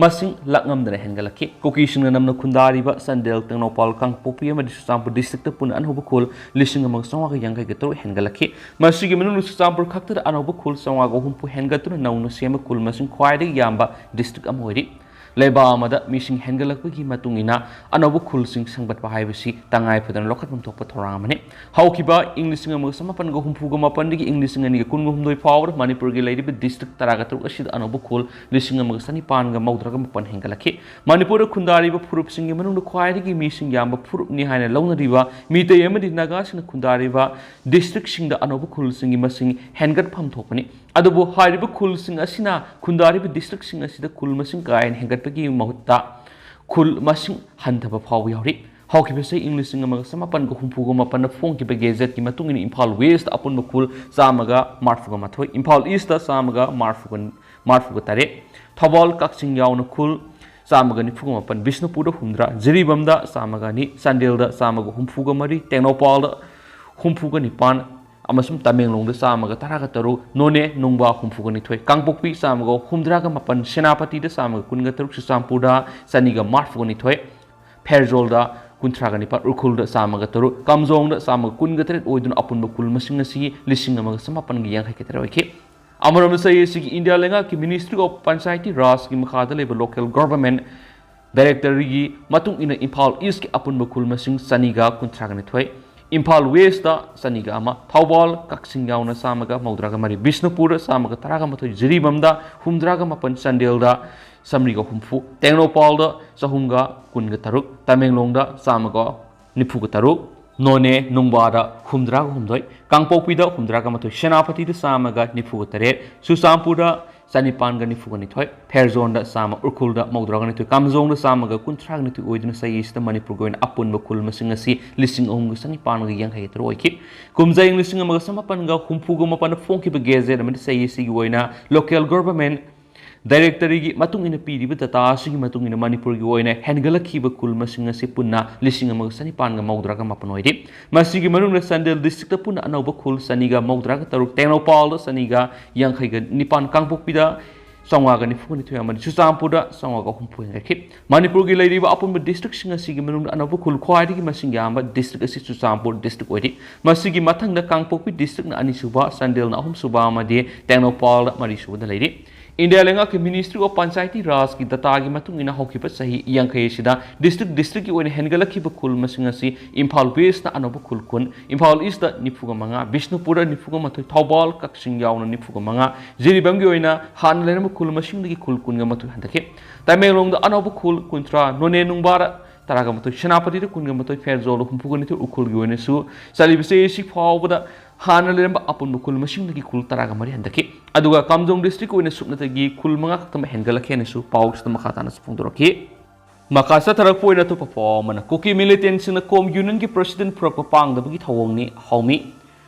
ꯃꯁꯤꯡ ꯂꯥꯛꯉꯝꯗꯅ ꯍꯦꯟꯒꯠꯂꯛꯈꯤ꯫ ꯀꯨꯀꯤꯁꯤꯡꯅ ꯅꯝꯅ ꯈꯨꯟꯗꯥꯔꯤꯕ ꯆꯥꯟꯗꯦꯜ, ꯇꯦꯡꯅꯧꯄꯥꯜ, ꯀꯥꯡꯄꯣꯛꯄꯤ ꯑꯃꯗꯤ ꯆꯨꯔꯆꯥꯟꯄꯨꯔ ꯗꯤꯁꯇ꯭ꯔꯤꯛꯇ ꯄꯨꯟꯅ ꯑꯅꯧꯕ ꯈꯨꯜ ꯂꯤꯁꯤꯡ ꯑꯃꯒ ꯆꯥꯝꯃꯉꯥꯒ ꯌꯥꯡꯈꯩꯒ ꯇꯔꯨꯛ ꯍꯦꯟꯒꯠꯂꯛꯈꯤ꯫ ꯃꯁꯤꯒꯤ ꯃꯅꯨꯡꯗ ꯆꯨꯔꯆꯥꯟꯄꯨꯔ ꯈꯛꯇꯗ ꯑꯅꯧꯕ ꯈꯨꯜ ꯆꯥꯝꯃꯉꯥꯒ ꯍꯨꯝꯐꯨ ꯍꯦꯟꯒꯠꯇꯨꯅ ꯅꯧꯅ ꯁꯦꯝꯕ ꯈꯨꯜ ꯃꯁꯤꯡ ꯈ꯭ꯋꯥꯏꯗꯒꯤ ꯌꯥꯝꯕ ꯗꯤꯁꯇ꯭ꯔꯤꯛ ꯑꯃ ꯑꯣꯏꯔꯤ꯫ ꯂꯩꯕꯥꯛ ꯑꯃꯗ ꯃꯤꯁꯤꯡ ꯍꯦꯟꯒꯠꯂꯛꯄꯒꯤ ꯃꯇꯨꯡ ꯏꯟꯅ ꯑꯅꯧꯕ ꯈꯨꯜꯁꯤꯡ ꯁꯦꯝꯒꯠꯄ ꯍꯥꯏꯕꯁꯤ ꯇꯉꯥꯏ ꯐꯗꯅ ꯂꯧꯈꯠꯐꯝ ꯊꯣꯛꯄ ꯊꯧꯔꯥꯡ ꯑꯃꯅꯤ꯫ ꯍꯧꯈꯤꯕ ꯏꯪ ꯂꯤꯁꯤꯡ ꯑꯃꯒ ꯆꯃꯥꯄꯟꯒ ꯍꯨꯝꯐꯨꯒ ꯃꯥꯄꯟꯗꯒꯤ ꯏꯪ ꯂꯤꯁꯤꯡ ꯑꯅꯤꯒ ꯀꯨꯟꯒ ꯍꯨꯝꯗꯣꯏ ꯐꯥꯎꯕꯗ ꯃꯅꯤꯄꯨꯔꯒꯤ ꯂꯩꯔꯤꯕ ꯗꯤꯁꯇ꯭ꯔꯤꯛ ꯇꯔꯥꯒ ꯇꯔꯨꯛ ꯑꯁꯤꯗ ꯑꯅꯧꯕ ꯈꯨꯜ ꯂꯤꯁꯤꯡ ꯑꯃꯒ ꯆꯅꯤꯄꯥꯟꯒ ꯃꯧꯗ꯭ꯔꯥꯒ ꯃꯥꯄꯟ ꯍꯦꯟꯒꯠꯂꯛꯈꯤ꯫ ꯃꯅꯤꯄꯨꯔꯗ ꯈꯨꯟꯗꯥꯔꯤꯕ ꯐꯨꯔꯨꯞꯁꯤꯡꯒꯤ ꯃꯅꯨꯡꯗ ꯈ꯭ꯋꯥꯏꯗꯒꯤ ꯃꯤꯁꯤꯡ ꯌꯥꯝꯕ ꯐꯨꯔꯨꯞꯅꯤ ꯍꯥꯏꯅ ꯂꯧꯅꯔꯤꯕ ꯃꯤꯇꯩ ꯑꯃꯗꯤ ꯅꯥꯒꯥꯁꯤꯡꯅ ꯈꯨꯟꯗꯥꯔꯤꯕ ꯗꯤꯁꯇ꯭ꯔꯤꯛꯁꯤꯡꯗ ꯑꯅꯧꯕ ꯈꯨꯜꯁꯤꯡꯒꯤ ꯃꯁꯤꯡ ꯍꯦꯟꯒꯠꯐꯝ ꯊꯣꯛꯄꯅꯤ꯫ ꯑꯗꯨꯕꯨ ꯍꯥꯏꯔꯤꯕ ꯈꯨꯜꯁꯤꯡ ꯑꯁꯤꯅ ꯈꯨꯟꯗꯥꯔꯤꯕ ꯗꯤꯁꯇ꯭ꯔꯤꯛꯁꯤꯡ ꯑꯁꯤꯗ ꯈꯨꯜ ꯃꯁꯤꯡ ꯀꯥ ꯍꯦꯟꯅ ꯍꯦꯟꯒꯠꯄꯒꯤ ꯃꯍꯨꯠꯇ ꯈꯨꯜ ꯃꯁꯤꯡ ꯍꯟꯊꯕ ꯐꯥꯎꯕ ꯌꯥꯎꯔꯤ꯫ ꯍꯧꯈꯤꯕ ꯆꯍꯤ ꯏꯪ ꯂꯤꯁꯤꯡ ꯑꯃꯒ ꯆꯃꯥꯄꯟꯒ ꯍꯨꯝꯐꯨꯒ ꯃꯥꯄꯟꯗ ꯐꯣꯡꯈꯤꯕ ꯒꯦꯖꯦꯠꯀꯤ ꯃꯇꯨꯡ ꯏꯟꯅ ꯏꯝꯐꯥꯜ ꯋꯦꯁꯇ ꯑꯄꯨꯟꯕ ꯈꯨꯜ ꯆꯥꯝꯃꯒ ꯃꯔꯤꯐꯨꯒ ꯃꯥꯊꯣꯏ, ꯏꯝꯐꯥꯜ ꯏꯁꯇ ꯆꯥꯝꯃꯒ ꯃꯔꯤꯐꯨꯒ, ꯃꯔꯤꯐꯨꯒ ꯇꯔꯦꯠ, ꯊꯧꯕꯥꯜ ꯀꯛꯆꯤꯡ ꯌꯥꯎꯅ ꯈꯨꯜ ꯆꯥꯝꯃꯒ ꯅꯤꯐꯨꯒ ꯃꯥꯄꯟ, ꯕꯤꯁꯅꯨꯄꯨꯔꯗ ꯍꯨꯝꯗ꯭ꯔꯥ, ꯖꯤꯔꯤꯕꯥꯝꯗ ꯆꯥꯝꯃꯒ ꯑꯅꯤ, ꯆꯥꯟꯗꯦꯜꯗ ꯆꯥꯝꯃꯒ ꯍꯨꯝꯐꯨꯒ ꯃꯔꯤ, ꯇꯦꯡꯅꯧꯄꯥꯜꯗ ꯍꯨꯝꯐꯨꯒ ꯅꯤꯄꯥꯟ, ꯑꯃꯁꯨꯡ ꯇꯃꯦꯡꯂꯣꯡꯗ ꯆꯥꯝꯃꯒ ꯇꯔꯥꯒ ꯇꯔꯨꯛ, ꯅꯣꯅꯦ ꯅꯨꯡꯕꯥ ꯍꯨꯝꯐꯨꯒ ꯅꯤꯊꯣꯏ, ꯀꯥꯡꯄꯣꯛꯄꯤ ꯆꯥꯝꯃꯒ ꯍꯨꯝꯗ꯭ꯔꯥꯒ ꯃꯥꯄꯟ, ꯁꯦꯅꯥꯄꯇꯤꯗ ꯆꯥꯝꯃꯒ ꯀꯨꯟꯒ ꯇꯔꯨꯛ, ꯆꯨꯔꯆꯥꯟꯄꯨꯔꯗ ꯆꯅꯤꯒ ꯃꯔꯤꯐꯨꯒ ꯅꯤꯊꯣꯏ, ꯐꯦꯔꯖꯣꯜꯗ ꯀꯨꯟꯊ꯭ꯔꯥꯒ ꯅꯤꯄꯥꯟ, ꯎꯈ꯭ꯔꯨꯜꯗ ꯆꯥꯝꯃꯒ ꯇꯔꯨꯛ, ꯀꯥꯝꯖꯣꯡꯗ ꯆꯥꯝꯃꯒ ꯀꯨꯟꯒ ꯇꯔꯦꯠ ꯑꯣꯏꯗꯨꯅ ꯑꯄꯨꯟꯕ ꯈꯨꯜ ꯃꯁꯤꯡ ꯑꯁꯤ ꯂꯤꯁꯤꯡ ꯑꯃꯒ ꯆꯃꯥꯄꯟꯒ ꯌꯥꯡꯈꯩꯒ ꯇꯔꯦꯠ ꯑꯣꯏꯈꯤ꯫ ꯑꯃꯔꯣꯝꯗ ꯆꯍꯤ ꯑꯁꯤꯒꯤ ꯏꯟꯗꯤꯌꯥ ꯂꯩꯉꯥꯛꯀꯤ Ministry of Panchayati Rajꯀꯤ ꯃꯈꯥꯗ ꯂꯩꯕ local government directoryꯒꯤ ꯃꯇꯨꯡ ꯏꯟꯅ ꯏꯝꯐꯥꯜ ꯏꯁꯀꯤ ꯑꯄꯨꯟꯕ ꯈꯨꯜ ꯃꯁꯤꯡ ꯆꯅꯤꯒ ꯀꯨꯟꯊ꯭ꯔꯥꯒ ꯅꯤꯊꯣꯏ, ꯏꯝꯐꯥꯜ ꯋꯦꯁꯇ ꯆꯅꯤꯒ ꯑꯃ, ꯊꯧꯕꯥꯜ ꯀꯛꯆꯤꯡ ꯌꯥꯎꯅ ꯆꯥꯝꯃꯒ ꯃꯧꯗ꯭ꯔꯥꯒ ꯃꯔꯤ, ꯕꯤꯁꯅꯨꯄꯨꯔꯗ ꯆꯥꯝꯃꯒ ꯇꯔꯥꯒ ꯃꯥꯊꯣꯏ, ꯖꯤꯔꯤꯕꯥꯝꯗ ꯍꯨꯝꯗ꯭ꯔꯥꯒ ꯃꯥꯄꯟ, ꯆꯥꯟꯗꯦꯜꯗ ꯆꯥꯝꯃꯔꯤꯒ ꯍꯨꯝꯐꯨ, ꯇꯦꯡꯅꯧꯄꯥꯜꯗ ꯆꯍꯨꯝꯒ ꯀꯨꯟꯒ ꯇꯔꯨꯛ, ꯇꯃꯦꯡꯂꯣꯡꯗ ꯆꯥꯝꯃꯒ ꯅꯤꯐꯨꯒ ꯇꯔꯨꯛ, ꯅꯣꯅꯦ ꯅꯨꯡꯕꯥꯗ ꯍꯨꯝꯗ꯭ꯔꯥꯒ ꯍꯨꯝꯗꯣꯏ, ꯀꯥꯡꯄꯣꯛꯄꯤꯗ ꯍꯨꯝꯗ꯭ꯔꯥꯒ ꯃꯥꯊꯣꯏ, ꯁꯦꯅꯥꯄꯇꯤꯗ ꯆꯥꯝꯃꯒ ꯅꯤꯐꯨꯒ ꯇꯔꯦꯠ, ꯆꯨꯔꯆꯥꯟꯄꯨꯔꯗ ꯆꯅꯤꯄꯥꯟꯒ ꯅꯤꯐꯨꯒ ꯅꯤꯊꯣꯏ, ꯐꯦꯔꯖꯣꯟꯗ ꯆꯥꯝꯃ, ꯎꯈ꯭ꯔꯨꯜꯗ ꯃꯧꯗ꯭ꯔꯥꯒ ꯅꯤꯊꯣꯏ, ꯀꯥꯝꯖꯣꯡꯗ ꯆꯥꯝꯃꯒ ꯀꯨꯟꯊ꯭ꯔꯥꯒ ꯅꯤꯊꯣꯏ ꯑꯣꯏꯗꯨꯅ ꯆꯍꯤ ꯑꯁꯤꯗ ꯃꯅꯤꯄꯨꯔꯒꯤ ꯑꯣꯏꯅ ꯑꯄꯨꯟꯕ ꯈꯨꯜ ꯃꯁꯤꯡ ꯑꯁꯤ ꯂꯤꯁꯤꯡ ꯑꯍꯨꯝꯒ ꯆꯅꯤꯄꯥꯟꯒ ꯌꯥꯡꯈꯩꯒ ꯇꯔꯨꯛ ꯑꯣꯏꯈꯤ꯫ ꯀꯨꯝꯖꯥ ꯏꯪ ꯂꯤꯁꯤꯡ ꯑꯃꯒ ꯆꯃꯥꯄꯟꯒ ꯍꯨꯝꯐꯨꯒ ꯃꯥꯄꯟꯗ ꯐꯣꯡꯈꯤꯕ ꯒꯦꯖꯦꯠ ꯑꯃꯗꯤ ꯆꯍꯤ ꯑꯁꯤꯒꯤ ꯑꯣꯏꯅ local government directoryꯒꯤ ꯃꯇꯨꯡ ꯏꯟꯅ ꯄꯤꯔꯤꯕ data ꯑꯁꯤꯒꯤ ꯃꯇꯨꯡ ꯏꯟꯅ ꯃꯅꯤꯄꯨꯔꯒꯤ ꯑꯣꯏꯅ ꯍꯦꯟꯒꯠꯂꯛꯈꯤꯕ ꯈꯨꯜ ꯃꯁꯤꯡ ꯑꯁꯤ ꯄꯨꯟꯅ ꯂꯤꯁꯤꯡ ꯑꯃꯒ ꯆꯅꯤꯄꯥꯟꯒ ꯃꯧꯗ꯭ꯔꯥꯒ ꯃꯥꯄꯟ ꯑꯣꯏꯔꯤ꯫ ꯃꯁꯤꯒꯤ ꯃꯅꯨꯡꯗ ꯆꯥꯟꯗꯦꯜ districtꯇ ꯄꯨꯟꯅ ꯑꯅꯧꯕ ꯈꯨꯜ ꯆꯅꯤꯒ ꯃꯧꯗ꯭ꯔꯥꯒ ꯇꯔꯨꯛ, ꯇꯦꯡꯅꯧꯄꯥꯜꯗ ꯆꯅꯤꯒ ꯌꯥꯡꯈꯩꯒ ꯅꯤꯄꯥꯟ, ꯀꯥꯡꯄꯣꯛꯄꯤꯗ ꯆꯥꯝꯃꯉꯥꯒ ꯅꯤꯐꯨꯒ ꯅꯤꯊꯣꯏ ꯑꯃꯗꯤ ꯆꯨꯔꯆꯥꯟꯄꯨꯔꯗ ꯆꯥꯝꯃꯉꯥꯒ ꯍꯨꯝꯐꯨ ꯍꯦꯟꯒꯠꯈꯤ꯫ ꯃꯅꯤꯄꯨꯔꯒꯤ ꯂꯩꯔꯤꯕ ꯑꯄꯨꯟꯕ districtꯁꯤꯡ ꯑꯁꯤꯒꯤ ꯃꯅꯨꯡꯗ ꯑꯅꯧꯕ ꯈꯨꯜ ꯈ꯭ꯋꯥꯏꯗꯒꯤ ꯃꯁꯤꯡ ꯌꯥꯝꯕ district ꯑꯁꯤ ꯆꯨꯔꯆꯥꯟꯄꯨꯔ district ꯑꯣꯏꯔꯤ꯫ ꯃꯁꯤꯒꯤ ꯃꯊꯪꯗ ꯀꯥꯡꯄꯣꯛꯄꯤ districtꯅ ꯑꯅꯤꯁꯨꯕ, ꯆꯥꯟꯗꯦꯜꯅ ꯑꯍꯨꯝꯁꯨꯕ ꯑꯃꯗꯤ ꯇꯦꯡꯅꯧꯄꯥꯜꯗ ꯃꯔꯤꯁꯨꯕꯗ ꯂꯩꯔꯤ꯫ ꯏꯟꯗꯤꯌꯥ ꯂꯩꯉꯥꯛꯀꯤ Ministry of Panchayati Rajꯀꯤ dataꯒꯤ ꯃꯇꯨꯡ ꯏꯟꯅ ꯍꯧꯈꯤꯕ ꯆꯍꯤ ꯌꯥꯡꯈꯩ ꯑꯁꯤꯗ district districtꯀꯤ ꯑꯣꯏꯅ ꯍꯦꯟꯒꯠꯂꯛꯈꯤꯕ ꯈꯨꯜ ꯃꯁꯤꯡ ꯑꯁꯤ ꯏꯝꯐꯥꯜ Westꯅ ꯑꯅꯧꯕ ꯈꯨꯜ ꯀꯨꯟ, ꯏꯝꯐꯥꯜ Eastꯇ ꯅꯤꯐꯨꯒ ꯃꯉꯥ, ꯕꯤꯁꯅꯨꯄꯨꯔꯗ ꯅꯤꯐꯨꯒ ꯃꯥꯊꯣꯏ, ꯊꯧꯕꯥꯜ, ꯀꯛꯆꯤꯡ ꯌꯥꯎꯅ ꯅꯤꯐꯨꯒ ꯃꯉꯥ, ꯖꯤꯔꯤꯕꯥꯝꯒꯤ ꯑꯣꯏꯅ ꯍꯥꯟꯅ ꯂꯩꯔꯝꯕ ꯈꯨꯜ ꯃꯁꯤꯡꯗꯒꯤ ꯈꯨꯜ ꯀꯨꯟꯒ ꯃꯥꯊꯣꯏ ꯍꯟꯊꯈꯤ꯫ ꯇꯃꯦꯡꯂꯣꯡꯗ ꯑꯅꯧꯕ ꯈꯨꯜ ꯀꯨꯟꯊ꯭ꯔꯥ, ꯅꯣꯅꯦ ꯅꯨꯡꯕꯥꯗ ꯇꯔꯥꯒ ꯃꯥꯊꯣꯏ, ꯁꯦꯅꯥꯄꯇꯤꯗ ꯀꯨꯟꯒ ꯃꯥꯊꯣꯏ, ꯐꯦꯔꯖꯣꯜꯗ ꯍꯨꯝꯐꯨꯒ ꯅꯤꯊꯣꯏ, ꯎꯈ꯭ꯔꯨꯜꯒꯤ ꯑꯣꯏꯅꯁꯨ ꯆꯠꯂꯤꯕ ꯆꯍꯤ ꯑꯁꯤ ꯐꯥꯎꯕꯗ ꯍꯥꯟꯅ ꯂꯩꯔꯝꯕ ꯑꯄꯨꯟꯕ ꯈꯨꯜ ꯃꯁꯤꯡꯗꯒꯤ ꯈꯨꯜ ꯇꯔꯥꯒ ꯃꯔꯤ ꯍꯟꯊꯈꯤ꯫ ꯑꯗꯨꯒ ꯀꯥꯝꯖꯣꯡ districtꯀꯤ ꯑꯣꯏꯅ ꯁꯨꯞꯅꯇꯒꯤ ꯈꯨꯜ ꯃꯉꯥ ꯈꯛꯇꯃꯛ ꯍꯦꯟꯒꯠꯂꯛꯈꯤ ꯍꯥꯏꯅꯁꯨ ꯄꯥꯎꯁꯤꯗ ꯃꯈꯥ ꯇꯥꯅꯁꯨ ꯐꯣꯡꯗꯣꯔꯛꯈꯤ꯫ ꯃꯈꯥ ꯆꯠꯊꯔꯛꯄ ꯑꯣꯏꯅ ꯑꯇꯣꯞꯄ ꯄꯥꯎ ꯑꯃꯅ, ꯀꯨꯀꯤ militantꯁꯤꯡꯅ COM Unionꯒꯤ president ꯐꯨꯔꯛꯄ ꯄꯥꯡꯗꯕꯒꯤ ꯊꯧꯑꯣꯡꯅꯤ ꯍꯥꯎꯃꯤ꯫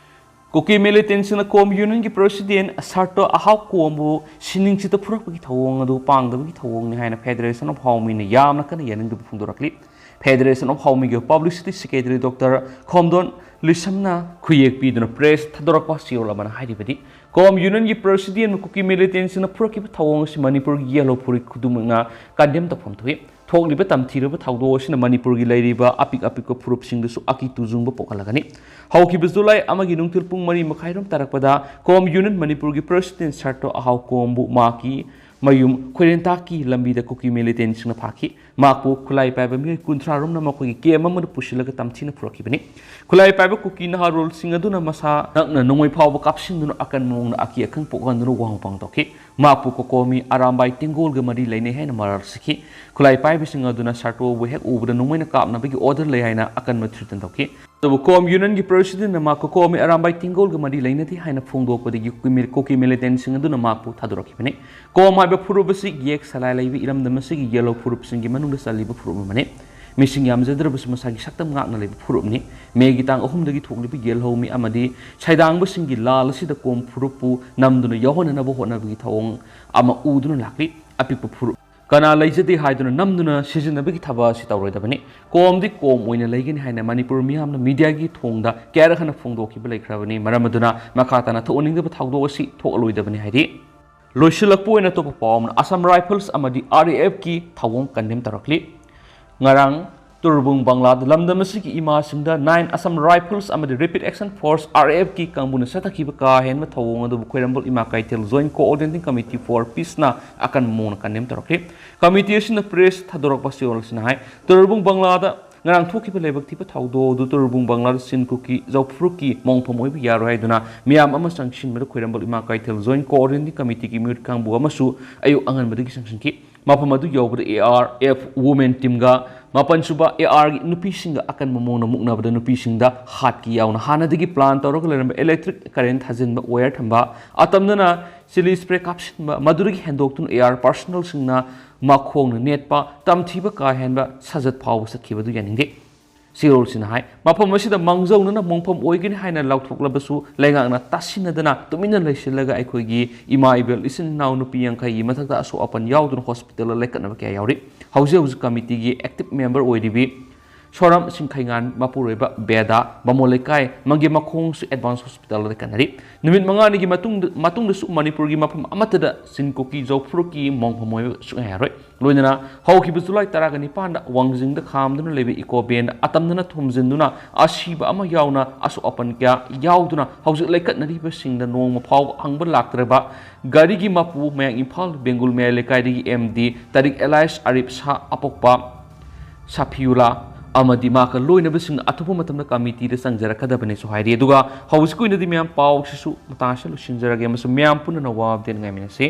ꯀꯨꯀꯤ militantꯁꯤꯡꯅ COM Unionꯒꯤ president ꯁꯥꯔꯇꯣ ꯑꯍꯥꯎ ꯀꯣꯝꯕꯨ ꯁꯤꯅꯤꯡꯁꯤꯠꯇ ꯐꯨꯔꯛꯄꯒꯤ ꯊꯧꯑꯣꯡ ꯑꯗꯨ ꯄꯥꯡꯗꯕꯒꯤ ꯊꯧꯑꯣꯡꯅꯤ ꯍꯥꯏꯅ Federation of ꯍꯥꯎꯃꯤꯅ ꯌꯥꯝꯅ ꯀꯟꯅ ꯌꯥꯅꯤꯡꯗꯕ ꯐꯣꯡꯗꯣꯔꯛꯂꯤ꯫ Federation of ꯍꯥꯎꯃꯤꯒꯤ publicity secretary Doctor ꯈꯣꯝꯗꯣꯟ ꯂꯤꯁꯝꯅ ꯈꯨꯌꯦꯛ ꯄꯤꯗꯨꯅ press ꯊꯥꯗꯣꯔꯛꯄ ꯆꯦꯔꯣꯜ ꯑꯃꯅ ꯍꯥꯏꯔꯤꯕꯗꯤ, COM Unionꯒꯤ presidentꯕꯨ ꯀꯨꯀꯤ militantꯁꯤꯡꯅ ꯐꯨꯔꯛꯈꯤꯕ ꯊꯧꯑꯣꯡ ꯑꯁꯤ ꯃꯅꯤꯄꯨꯔꯒꯤ ꯌꯦꯜꯍꯧ ꯐꯨꯔꯨꯞ ꯈꯨꯗꯤꯡꯃꯛꯅ condemn ꯇꯧꯐꯝ ꯊꯣꯛꯏ꯫ ꯊꯣꯛꯂꯤꯕ ꯇꯝꯊꯤꯔꯕ ꯊꯧꯗꯣꯛ ꯑꯁꯤꯅ ꯃꯅꯤꯄꯨꯔꯒꯤ ꯂꯩꯔꯤꯕ ꯑꯄꯤꯛ ꯑꯄꯤꯛꯄ ꯐꯨꯔꯨꯞꯁꯤꯡꯗꯁꯨ ꯑꯀꯤ ꯇꯨꯖꯨꯡꯕ ꯄꯣꯛꯍꯜꯂꯒꯅꯤ꯫ ꯍꯧꯈꯤꯕ ꯖꯨꯂꯥꯏ ꯑꯃꯒꯤ ꯅꯨꯡꯊꯤꯜ ꯄꯨꯡ ꯃꯔꯤ ꯃꯈꯥꯏꯔꯣꯝ ꯇꯥꯔꯛꯄꯗ COM Union ꯃꯅꯤꯄꯨꯔꯒꯤ president ꯁꯥꯔꯇꯣ ꯑꯍꯥꯎ ꯀꯣꯝꯕꯨ ꯃꯍꯥꯛꯀꯤ ꯃꯌꯨꯝ ꯈꯣꯏꯔꯦꯟꯇꯥꯛꯀꯤ ꯂꯝꯕꯤꯗ ꯀꯨꯀꯤ militantꯁꯤꯡꯅ ꯐꯥꯈꯤ꯫ ꯃꯍꯥꯛꯄꯨ ꯈꯨꯠꯂꯥꯏ ꯄꯥꯏꯕ ꯃꯤꯑꯣꯏ ꯀꯨꯟꯊ꯭ꯔꯥ ꯔꯣꯝꯅ ꯃꯈꯣꯏꯒꯤ ꯀꯦꯝ ꯑꯃꯗ ꯄꯨꯁꯤꯜꯂꯒ ꯇꯝꯊꯤꯅ ꯐꯨꯔꯛꯈꯤꯕꯅꯤ꯫ ꯈꯨꯠꯂꯥꯏ ꯄꯥꯏꯕ ꯀꯨꯀꯤ ꯅꯍꯥꯔꯣꯜꯁꯤꯡ ꯑꯗꯨꯅ ꯃꯁꯥ ꯅꯛꯅ ꯅꯣꯡꯃꯩ ꯐꯥꯎꯕ ꯀꯥꯞꯁꯤꯟꯗꯨꯅ ꯑꯀꯟꯕ ꯃꯑꯣꯡꯗ ꯑꯀꯤ ꯑꯈꯪ ꯄꯣꯛꯍꯟꯗꯨꯅ ꯋꯥꯍꯪ ꯄꯥꯎꯇꯥꯛꯈꯤ꯫ ꯃꯍꯥꯛꯄꯨ ꯀꯣꯀꯣꯃꯤ ꯑꯔꯥꯝꯕꯥꯏ ꯇꯦꯡꯒꯣꯜꯒ ꯃꯔꯤ ꯂꯩꯅꯩ ꯍꯥꯏꯅ ꯃꯔꯥꯜ ꯁꯤꯈꯤ꯫ ꯈꯨꯠꯂꯥꯏ ꯄꯥꯏꯕꯁꯤꯡ ꯑꯗꯨꯅ ꯁꯥꯔꯇꯣꯕꯨ ꯍꯦꯛ ꯎꯕꯗ ꯅꯣꯡꯃꯩꯅ ꯀꯥꯞꯅꯕꯒꯤ ꯑꯣꯔꯗꯔ ꯂꯩ ꯍꯥꯏꯅ ꯑꯀꯟꯕ ꯊ꯭ꯔꯤꯇꯟ ꯇꯧꯈꯤ꯫ ꯑꯗꯨꯕꯨ ꯀꯣꯝ ꯌꯨꯅꯤꯌꯟꯒꯤ ꯄ꯭ꯔꯦꯁꯤꯗꯦꯟꯠꯅ ꯃꯍꯥꯛ ꯀꯣꯀꯣꯃꯤ ꯑꯔꯥꯝꯕꯥꯏ ꯇꯦꯡꯒꯣꯜꯒ ꯃꯔꯤ ꯂꯩꯅꯗꯦ ꯍꯥꯏꯅ ꯐꯣꯡꯗꯣꯛꯄꯗꯒꯤ ꯀꯨꯀꯤ ꯃꯤ-, ꯀꯨꯀꯤ ꯃꯤꯂꯤꯇꯦꯟꯠꯁꯤꯡ ꯑꯗꯨꯅ ꯃꯍꯥꯛꯄꯨ ꯊꯥꯗꯣꯔꯛꯈꯤꯕꯅꯤ꯫ ꯀꯣꯝ ꯍꯥꯏꯕ ꯐꯨꯔꯨꯞ ꯑꯁꯤ ꯌꯦꯛ ꯁꯂꯥꯏ ꯂꯩꯕ ꯏꯔꯝꯗꯝ ꯑꯁꯤꯒꯤ ꯌꯦꯜꯍꯧ ꯐꯨꯔꯨꯞꯁꯤꯡꯒꯤ ꯃꯅꯨꯡꯗ ꯆꯜꯂꯤꯕ ꯐꯨꯔꯨꯞ ꯑꯃꯅꯤ꯫ ꯃꯤꯁꯤꯡ ꯌꯥꯝꯖꯗ꯭ꯔꯕꯁꯨ ꯃꯁꯥꯒꯤ ꯁꯛꯇꯝ ꯉꯥꯛꯅ ꯂꯩꯕ ꯐꯨꯔꯨꯞꯅꯤ꯫ ꯃꯦꯒꯤ ꯇꯥꯡ ꯑꯍꯨꯝꯗꯒꯤ ꯊꯣꯛꯂꯤꯕ ꯌꯦꯜꯍꯧ ꯃꯤ ꯑꯃꯗꯤ ꯁꯩꯗꯥꯡꯕꯁꯤꯡꯒꯤ ꯂꯥꯜ ꯑꯁꯤꯗ ꯀꯣꯝ ꯐꯨꯔꯨꯞꯄꯨ ꯅꯝꯗꯨꯅ ꯌꯥꯎꯍꯟꯅꯅꯕ ꯍꯣꯠꯅꯕꯒꯤ ꯊꯧꯑꯣꯡ ꯑꯃ ꯎꯗꯨꯅ ꯂꯥꯛꯂꯤ꯫ ꯑꯄꯤꯛꯄ ꯐꯨꯔꯨꯞ ꯀꯅꯥ ꯂꯩꯖꯗꯦ ꯍꯥꯏꯗꯨꯅ ꯅꯝꯗꯨꯅ ꯁꯤꯖꯤꯟꯅꯕꯒꯤ ꯊꯕꯛ ꯑꯁꯤ ꯇꯧꯔꯣꯏꯗꯕꯅꯤ꯫ ꯀꯣꯝꯗꯤ ꯀꯣꯝ ꯑꯣꯏꯅ ꯂꯩꯒꯅꯤ ꯍꯥꯏꯅ ꯃꯅꯤꯄꯨꯔ ꯃꯤꯌꯥꯝꯅ ꯃꯤꯗꯤꯌꯥꯒꯤ ꯊꯣꯡꯗ ꯀꯌꯥꯔꯛ ꯍꯟꯅ ꯐꯣꯡꯗꯣꯛꯈꯤꯕ ꯂꯩꯈ꯭ꯔꯕꯅꯤ꯫ ꯃꯔꯝ ꯑꯗꯨꯅ ꯃꯈꯥ ꯇꯥꯅ ꯊꯣꯛꯍꯟꯅꯤꯡꯗꯕ ꯊꯧꯗꯣꯛ ꯑꯁꯤ ꯊꯣꯛꯍꯜꯂꯣꯏꯗꯕꯅꯤ ꯍꯥꯏꯔꯤ꯫ ꯂꯣꯏꯁꯤꯜꯂꯛꯄ ꯑꯣꯏꯅ ꯑꯇꯣꯞꯄ ꯄꯥꯎ ꯑꯃꯅ, ꯑꯁꯥꯝ ꯔꯥꯏꯐꯜꯁ ꯑꯃꯗꯤ ꯑꯥꯔ ꯑꯦ ꯑꯦꯐꯀꯤ ꯊꯧꯑꯣꯡ ꯀꯟꯗꯦꯝ ꯇꯧꯔꯛꯂꯤ꯫ ꯉꯔꯥꯡ ꯇꯨꯔꯕꯨꯡ ꯕꯪꯂꯥꯗ ꯂꯝꯗꯝ ꯑꯁꯤꯒꯤ ꯏꯃꯥꯁꯤꯡꯗ ꯅꯥꯏꯟ ꯑꯁꯥꯝ ꯔꯥꯏꯐꯜꯁ ꯑꯃꯗꯤ ꯔꯦꯄꯤꯗ ꯑꯦꯛꯁꯟ ꯐꯣꯔꯁ, ꯑꯥꯔ ꯑꯦ ꯑꯦꯐꯀꯤ ꯀꯥꯡꯕꯨꯅ ꯆꯠꯊꯈꯤꯕ ꯀꯥ ꯍꯦꯟꯕ ꯊꯧꯑꯣꯡ ꯑꯗꯨꯕꯨ ꯈ꯭ꯋꯥꯏꯔꯝꯕꯨꯜ ꯏꯃꯥ ꯀꯩꯊꯦꯜ ꯖꯣꯏꯟꯠ ꯀꯣꯑꯣꯔꯗꯤꯅꯦꯇꯤꯡ ꯀꯃꯤꯇꯤ ꯐꯣꯔ ꯄꯤꯁꯅ ꯑꯀꯟꯕ ꯃꯑꯣꯡꯗ ꯀꯟꯗꯦꯝ ꯇꯧꯔꯛꯈꯤ꯫ ꯀꯃꯤꯇꯤ ꯑꯁꯤꯅ ꯄ꯭ꯔꯦꯁ ꯊꯥꯗꯣꯔꯛꯄ ꯆꯦꯔꯣꯜ ꯑꯁꯤꯅ ꯍꯥꯏ, ꯇꯨꯔꯕꯨꯡ ꯕꯪꯂꯥꯗ ꯉꯔꯥꯡ ꯊꯣꯛꯈꯤꯕ ꯂꯥꯏꯕꯛ ꯊꯤꯕ ꯊꯧꯗꯣꯛ ꯑꯗꯨ ꯇꯨꯔꯕꯨꯡ ꯕꯪꯂꯥꯗ ꯆꯤꯟ ꯀꯨꯀꯤ ꯖꯧꯐꯨꯔꯨꯛꯀꯤ ꯃꯣꯡꯐꯝ ꯑꯣꯏꯕ ꯌꯥꯔꯣꯏ ꯍꯥꯏꯗꯨꯅ ꯃꯤꯌꯥꯝ ꯑꯃ ꯆꯪꯁꯤꯟꯕꯗ ꯈ꯭ꯋꯥꯏꯔꯝꯕꯜ ꯏꯃꯥ ꯀꯩꯊꯦꯜ ꯖꯣꯏꯟꯠ ꯀꯣꯑꯣꯔꯗꯤꯅꯦꯇꯤꯡ ꯀꯃꯤꯇꯤꯒꯤ ꯃꯤꯍꯨꯠ ꯀꯥꯡꯕꯨ ꯑꯃꯁꯨ ꯑꯌꯨꯛ ꯑꯉꯟꯕꯗꯒꯤ ꯆꯪꯁꯤꯟꯈꯤ꯫ ꯃꯐꯝ ꯑꯗꯨ ꯌꯧꯕꯗ ꯑꯦ ꯑꯥꯔ ꯑꯦꯐ ꯋꯨꯃꯦꯟ ꯇꯤꯝꯒ ꯃꯥꯄꯟ ꯁꯨꯕ ꯑꯦ ꯑꯥꯔꯒꯤ ꯅꯨꯄꯤꯁꯤꯡꯒ ꯑꯀꯟꯕ ꯃꯑꯣꯡꯗ ꯃꯨꯛꯅꯕꯗ ꯅꯨꯄꯤꯁꯤꯡꯗ ꯍꯥꯠꯀꯦ ꯌꯥꯎꯅ ꯍꯥꯟꯅꯗꯒꯤ ꯄ꯭ꯂꯥꯟ ꯇꯧꯔꯒ ꯂꯩꯔꯝꯕ ꯏꯂꯦꯛꯇ꯭ꯔꯤꯛ ꯀꯔꯦꯟ ꯊꯥꯖꯤꯟꯕ ꯋꯥꯌꯔ ꯊꯝꯕ, ꯑꯇꯝꯅꯅ ꯆꯤꯂꯤ ꯁ꯭ꯄ꯭ꯔꯦ ꯀꯥꯞꯁꯤꯟꯕ, ꯃꯗꯨꯗꯒꯤ ꯍꯦꯟꯗꯣꯛꯇꯨꯅ ꯑꯦ ꯑꯥꯔ ꯄꯥꯔꯁꯣꯅꯦꯜꯁꯤꯡꯅ ꯃꯈꯣꯡꯅ ꯅꯦꯠꯄ, ꯇꯝꯊꯤꯕ ꯀꯥ ꯍꯦꯟꯕ ꯁꯥꯖꯠ ꯐꯥꯎꯕ ꯆꯠꯈꯤꯕꯗꯨ ꯌꯥꯅꯤꯡꯗꯦ꯫ ꯆꯦꯔꯣꯜꯁꯤꯅ ꯍꯥꯏ, ꯃꯐꯝ ꯑꯁꯤꯗ ꯃꯥꯡꯖꯧꯅꯅ ꯃꯣꯡꯐꯝ ꯑꯣꯏꯒꯅꯤ ꯍꯥꯏꯅ ꯂꯥꯎꯊꯣꯛꯂꯕꯁꯨ ꯂꯩꯉꯥꯛꯅ ꯇꯥꯁꯤꯟꯅꯗꯅ ꯇꯨꯃꯤꯟꯅ ꯂꯩꯁꯤꯜꯂꯒ ꯑꯩꯈꯣꯏꯒꯤ ꯏꯃꯥ ꯏꯕꯦꯜ ꯏꯆꯤꯟ ꯏꯅꯥꯎ ꯅꯨꯄꯤ ꯌꯥꯡꯈꯩꯒꯤ ꯃꯊꯛꯇ ꯑꯁꯣꯛ ꯑꯄꯟ ꯌꯥꯎꯗꯨꯅ ꯍꯣꯁꯄꯤꯇꯥꯜꯗ ꯂꯩꯀꯠꯅꯕ ꯀꯌꯥ ꯌꯥꯎꯔꯤ꯫ ꯍꯧꯖꯤꯛ ꯍꯧꯖꯤꯛ ꯀꯃꯤꯇꯤꯒꯤ ꯑꯦꯛꯇꯤꯚ ꯃꯦꯝꯕꯔ ꯑꯣꯏꯔꯤꯕꯤ ꯁꯣꯔꯥꯝ ꯁꯤꯡꯈꯩꯉꯥꯟ ꯃꯄꯨꯔꯣꯏꯕ ꯕꯦꯗꯥ ꯕꯥꯃꯣꯟ ꯂꯩꯀꯥꯏ ꯃꯪꯒꯦ ꯃꯈꯣꯡꯁꯨ ꯑꯦꯗꯚꯥꯟꯁ ꯍꯣꯁꯄꯤꯇꯥꯜꯗ ꯀꯟꯅꯔꯤ꯫ ꯅꯨꯃꯤꯠ ꯃꯉꯥꯅꯤꯒꯤ ꯃꯇꯨꯡꯗ, ꯃꯇꯨꯡꯗꯁꯨ ꯃꯅꯤꯄꯨꯔꯒꯤ ꯃꯐꯝ ꯑꯃꯠꯇꯗ ꯆꯤꯟ ꯀꯣꯀꯤ ꯖꯧ ꯐꯨꯔꯨꯞꯀꯤ ꯃꯣꯡ ꯐꯝ ꯑꯣꯏꯕ ꯁꯨꯛꯌꯥ ꯌꯥꯔꯣꯏ꯫ ꯂꯣꯏꯅꯅ ꯍꯧꯈꯤꯕ ꯖꯨꯂꯥꯏ ꯇꯔꯥꯒ ꯅꯤꯄꯥꯟꯗ ꯋꯥꯡꯖꯤꯡꯗ ꯈꯥꯝꯗꯨꯅ ꯂꯩꯕ ꯏꯀꯣ ꯚꯦꯟ ꯑꯇꯝꯅꯅ ꯊꯣꯝꯖꯤꯟꯗꯨꯅ ꯑꯁꯤꯕ ꯑꯃ ꯌꯥꯎꯅ ꯑꯁꯣꯛ ꯑꯄꯟ ꯀꯌꯥ ꯌꯥꯎꯗꯨꯅ ꯍꯧꯖꯤꯛ ꯂꯩꯈꯠꯅꯔꯤꯕꯁꯤꯡꯗ ꯅꯣꯡꯃ ꯐꯥꯎꯕ ꯍꯪꯕ ꯂꯥꯛꯇ꯭ꯔꯕ ꯒꯥꯔꯤꯒꯤ ꯃꯄꯨ ꯃꯌꯥꯡ ꯏꯝꯐꯥꯜ ꯕꯦꯡꯒꯨꯜ ꯃꯌꯥꯏ ꯂꯩꯀꯥꯏꯗꯒꯤ ꯑꯦꯝ ꯗꯤ ꯇꯥꯔꯤꯛ ꯑꯦꯂꯥꯏꯁ ꯑꯔꯤꯞ ꯁꯥ ꯑꯄꯣꯛꯄ ꯁꯥꯐꯤꯌꯨꯂꯥ ꯑꯃꯗꯤ ꯃꯍꯥꯛꯀ ꯂꯣꯏꯅꯕꯁꯤꯡ ꯑꯊꯨꯕ ꯃꯇꯝꯗ ꯀꯃꯤꯇꯤꯗ ꯆꯪꯖꯔꯛꯀꯗꯕꯅꯤꯁꯨ ꯍꯥꯏꯔꯤ꯫ ꯑꯗꯨꯒ ꯍꯧꯖꯤꯛꯀꯤ ꯑꯣꯏꯅꯗꯤ ꯃꯌꯥꯝ ꯄꯥꯎꯁꯤꯁꯨ ꯃꯇꯥꯡ ꯑꯁꯤꯗ ꯂꯣꯏꯁꯤꯟꯖꯔꯒꯦ ꯑꯃꯁꯨꯡ ꯃꯌꯥꯝ ꯄꯨꯟꯅ ꯅꯋꯥ ꯑꯞꯗꯦꯠ ꯉꯥꯏꯃꯤꯟꯅꯁꯤ꯫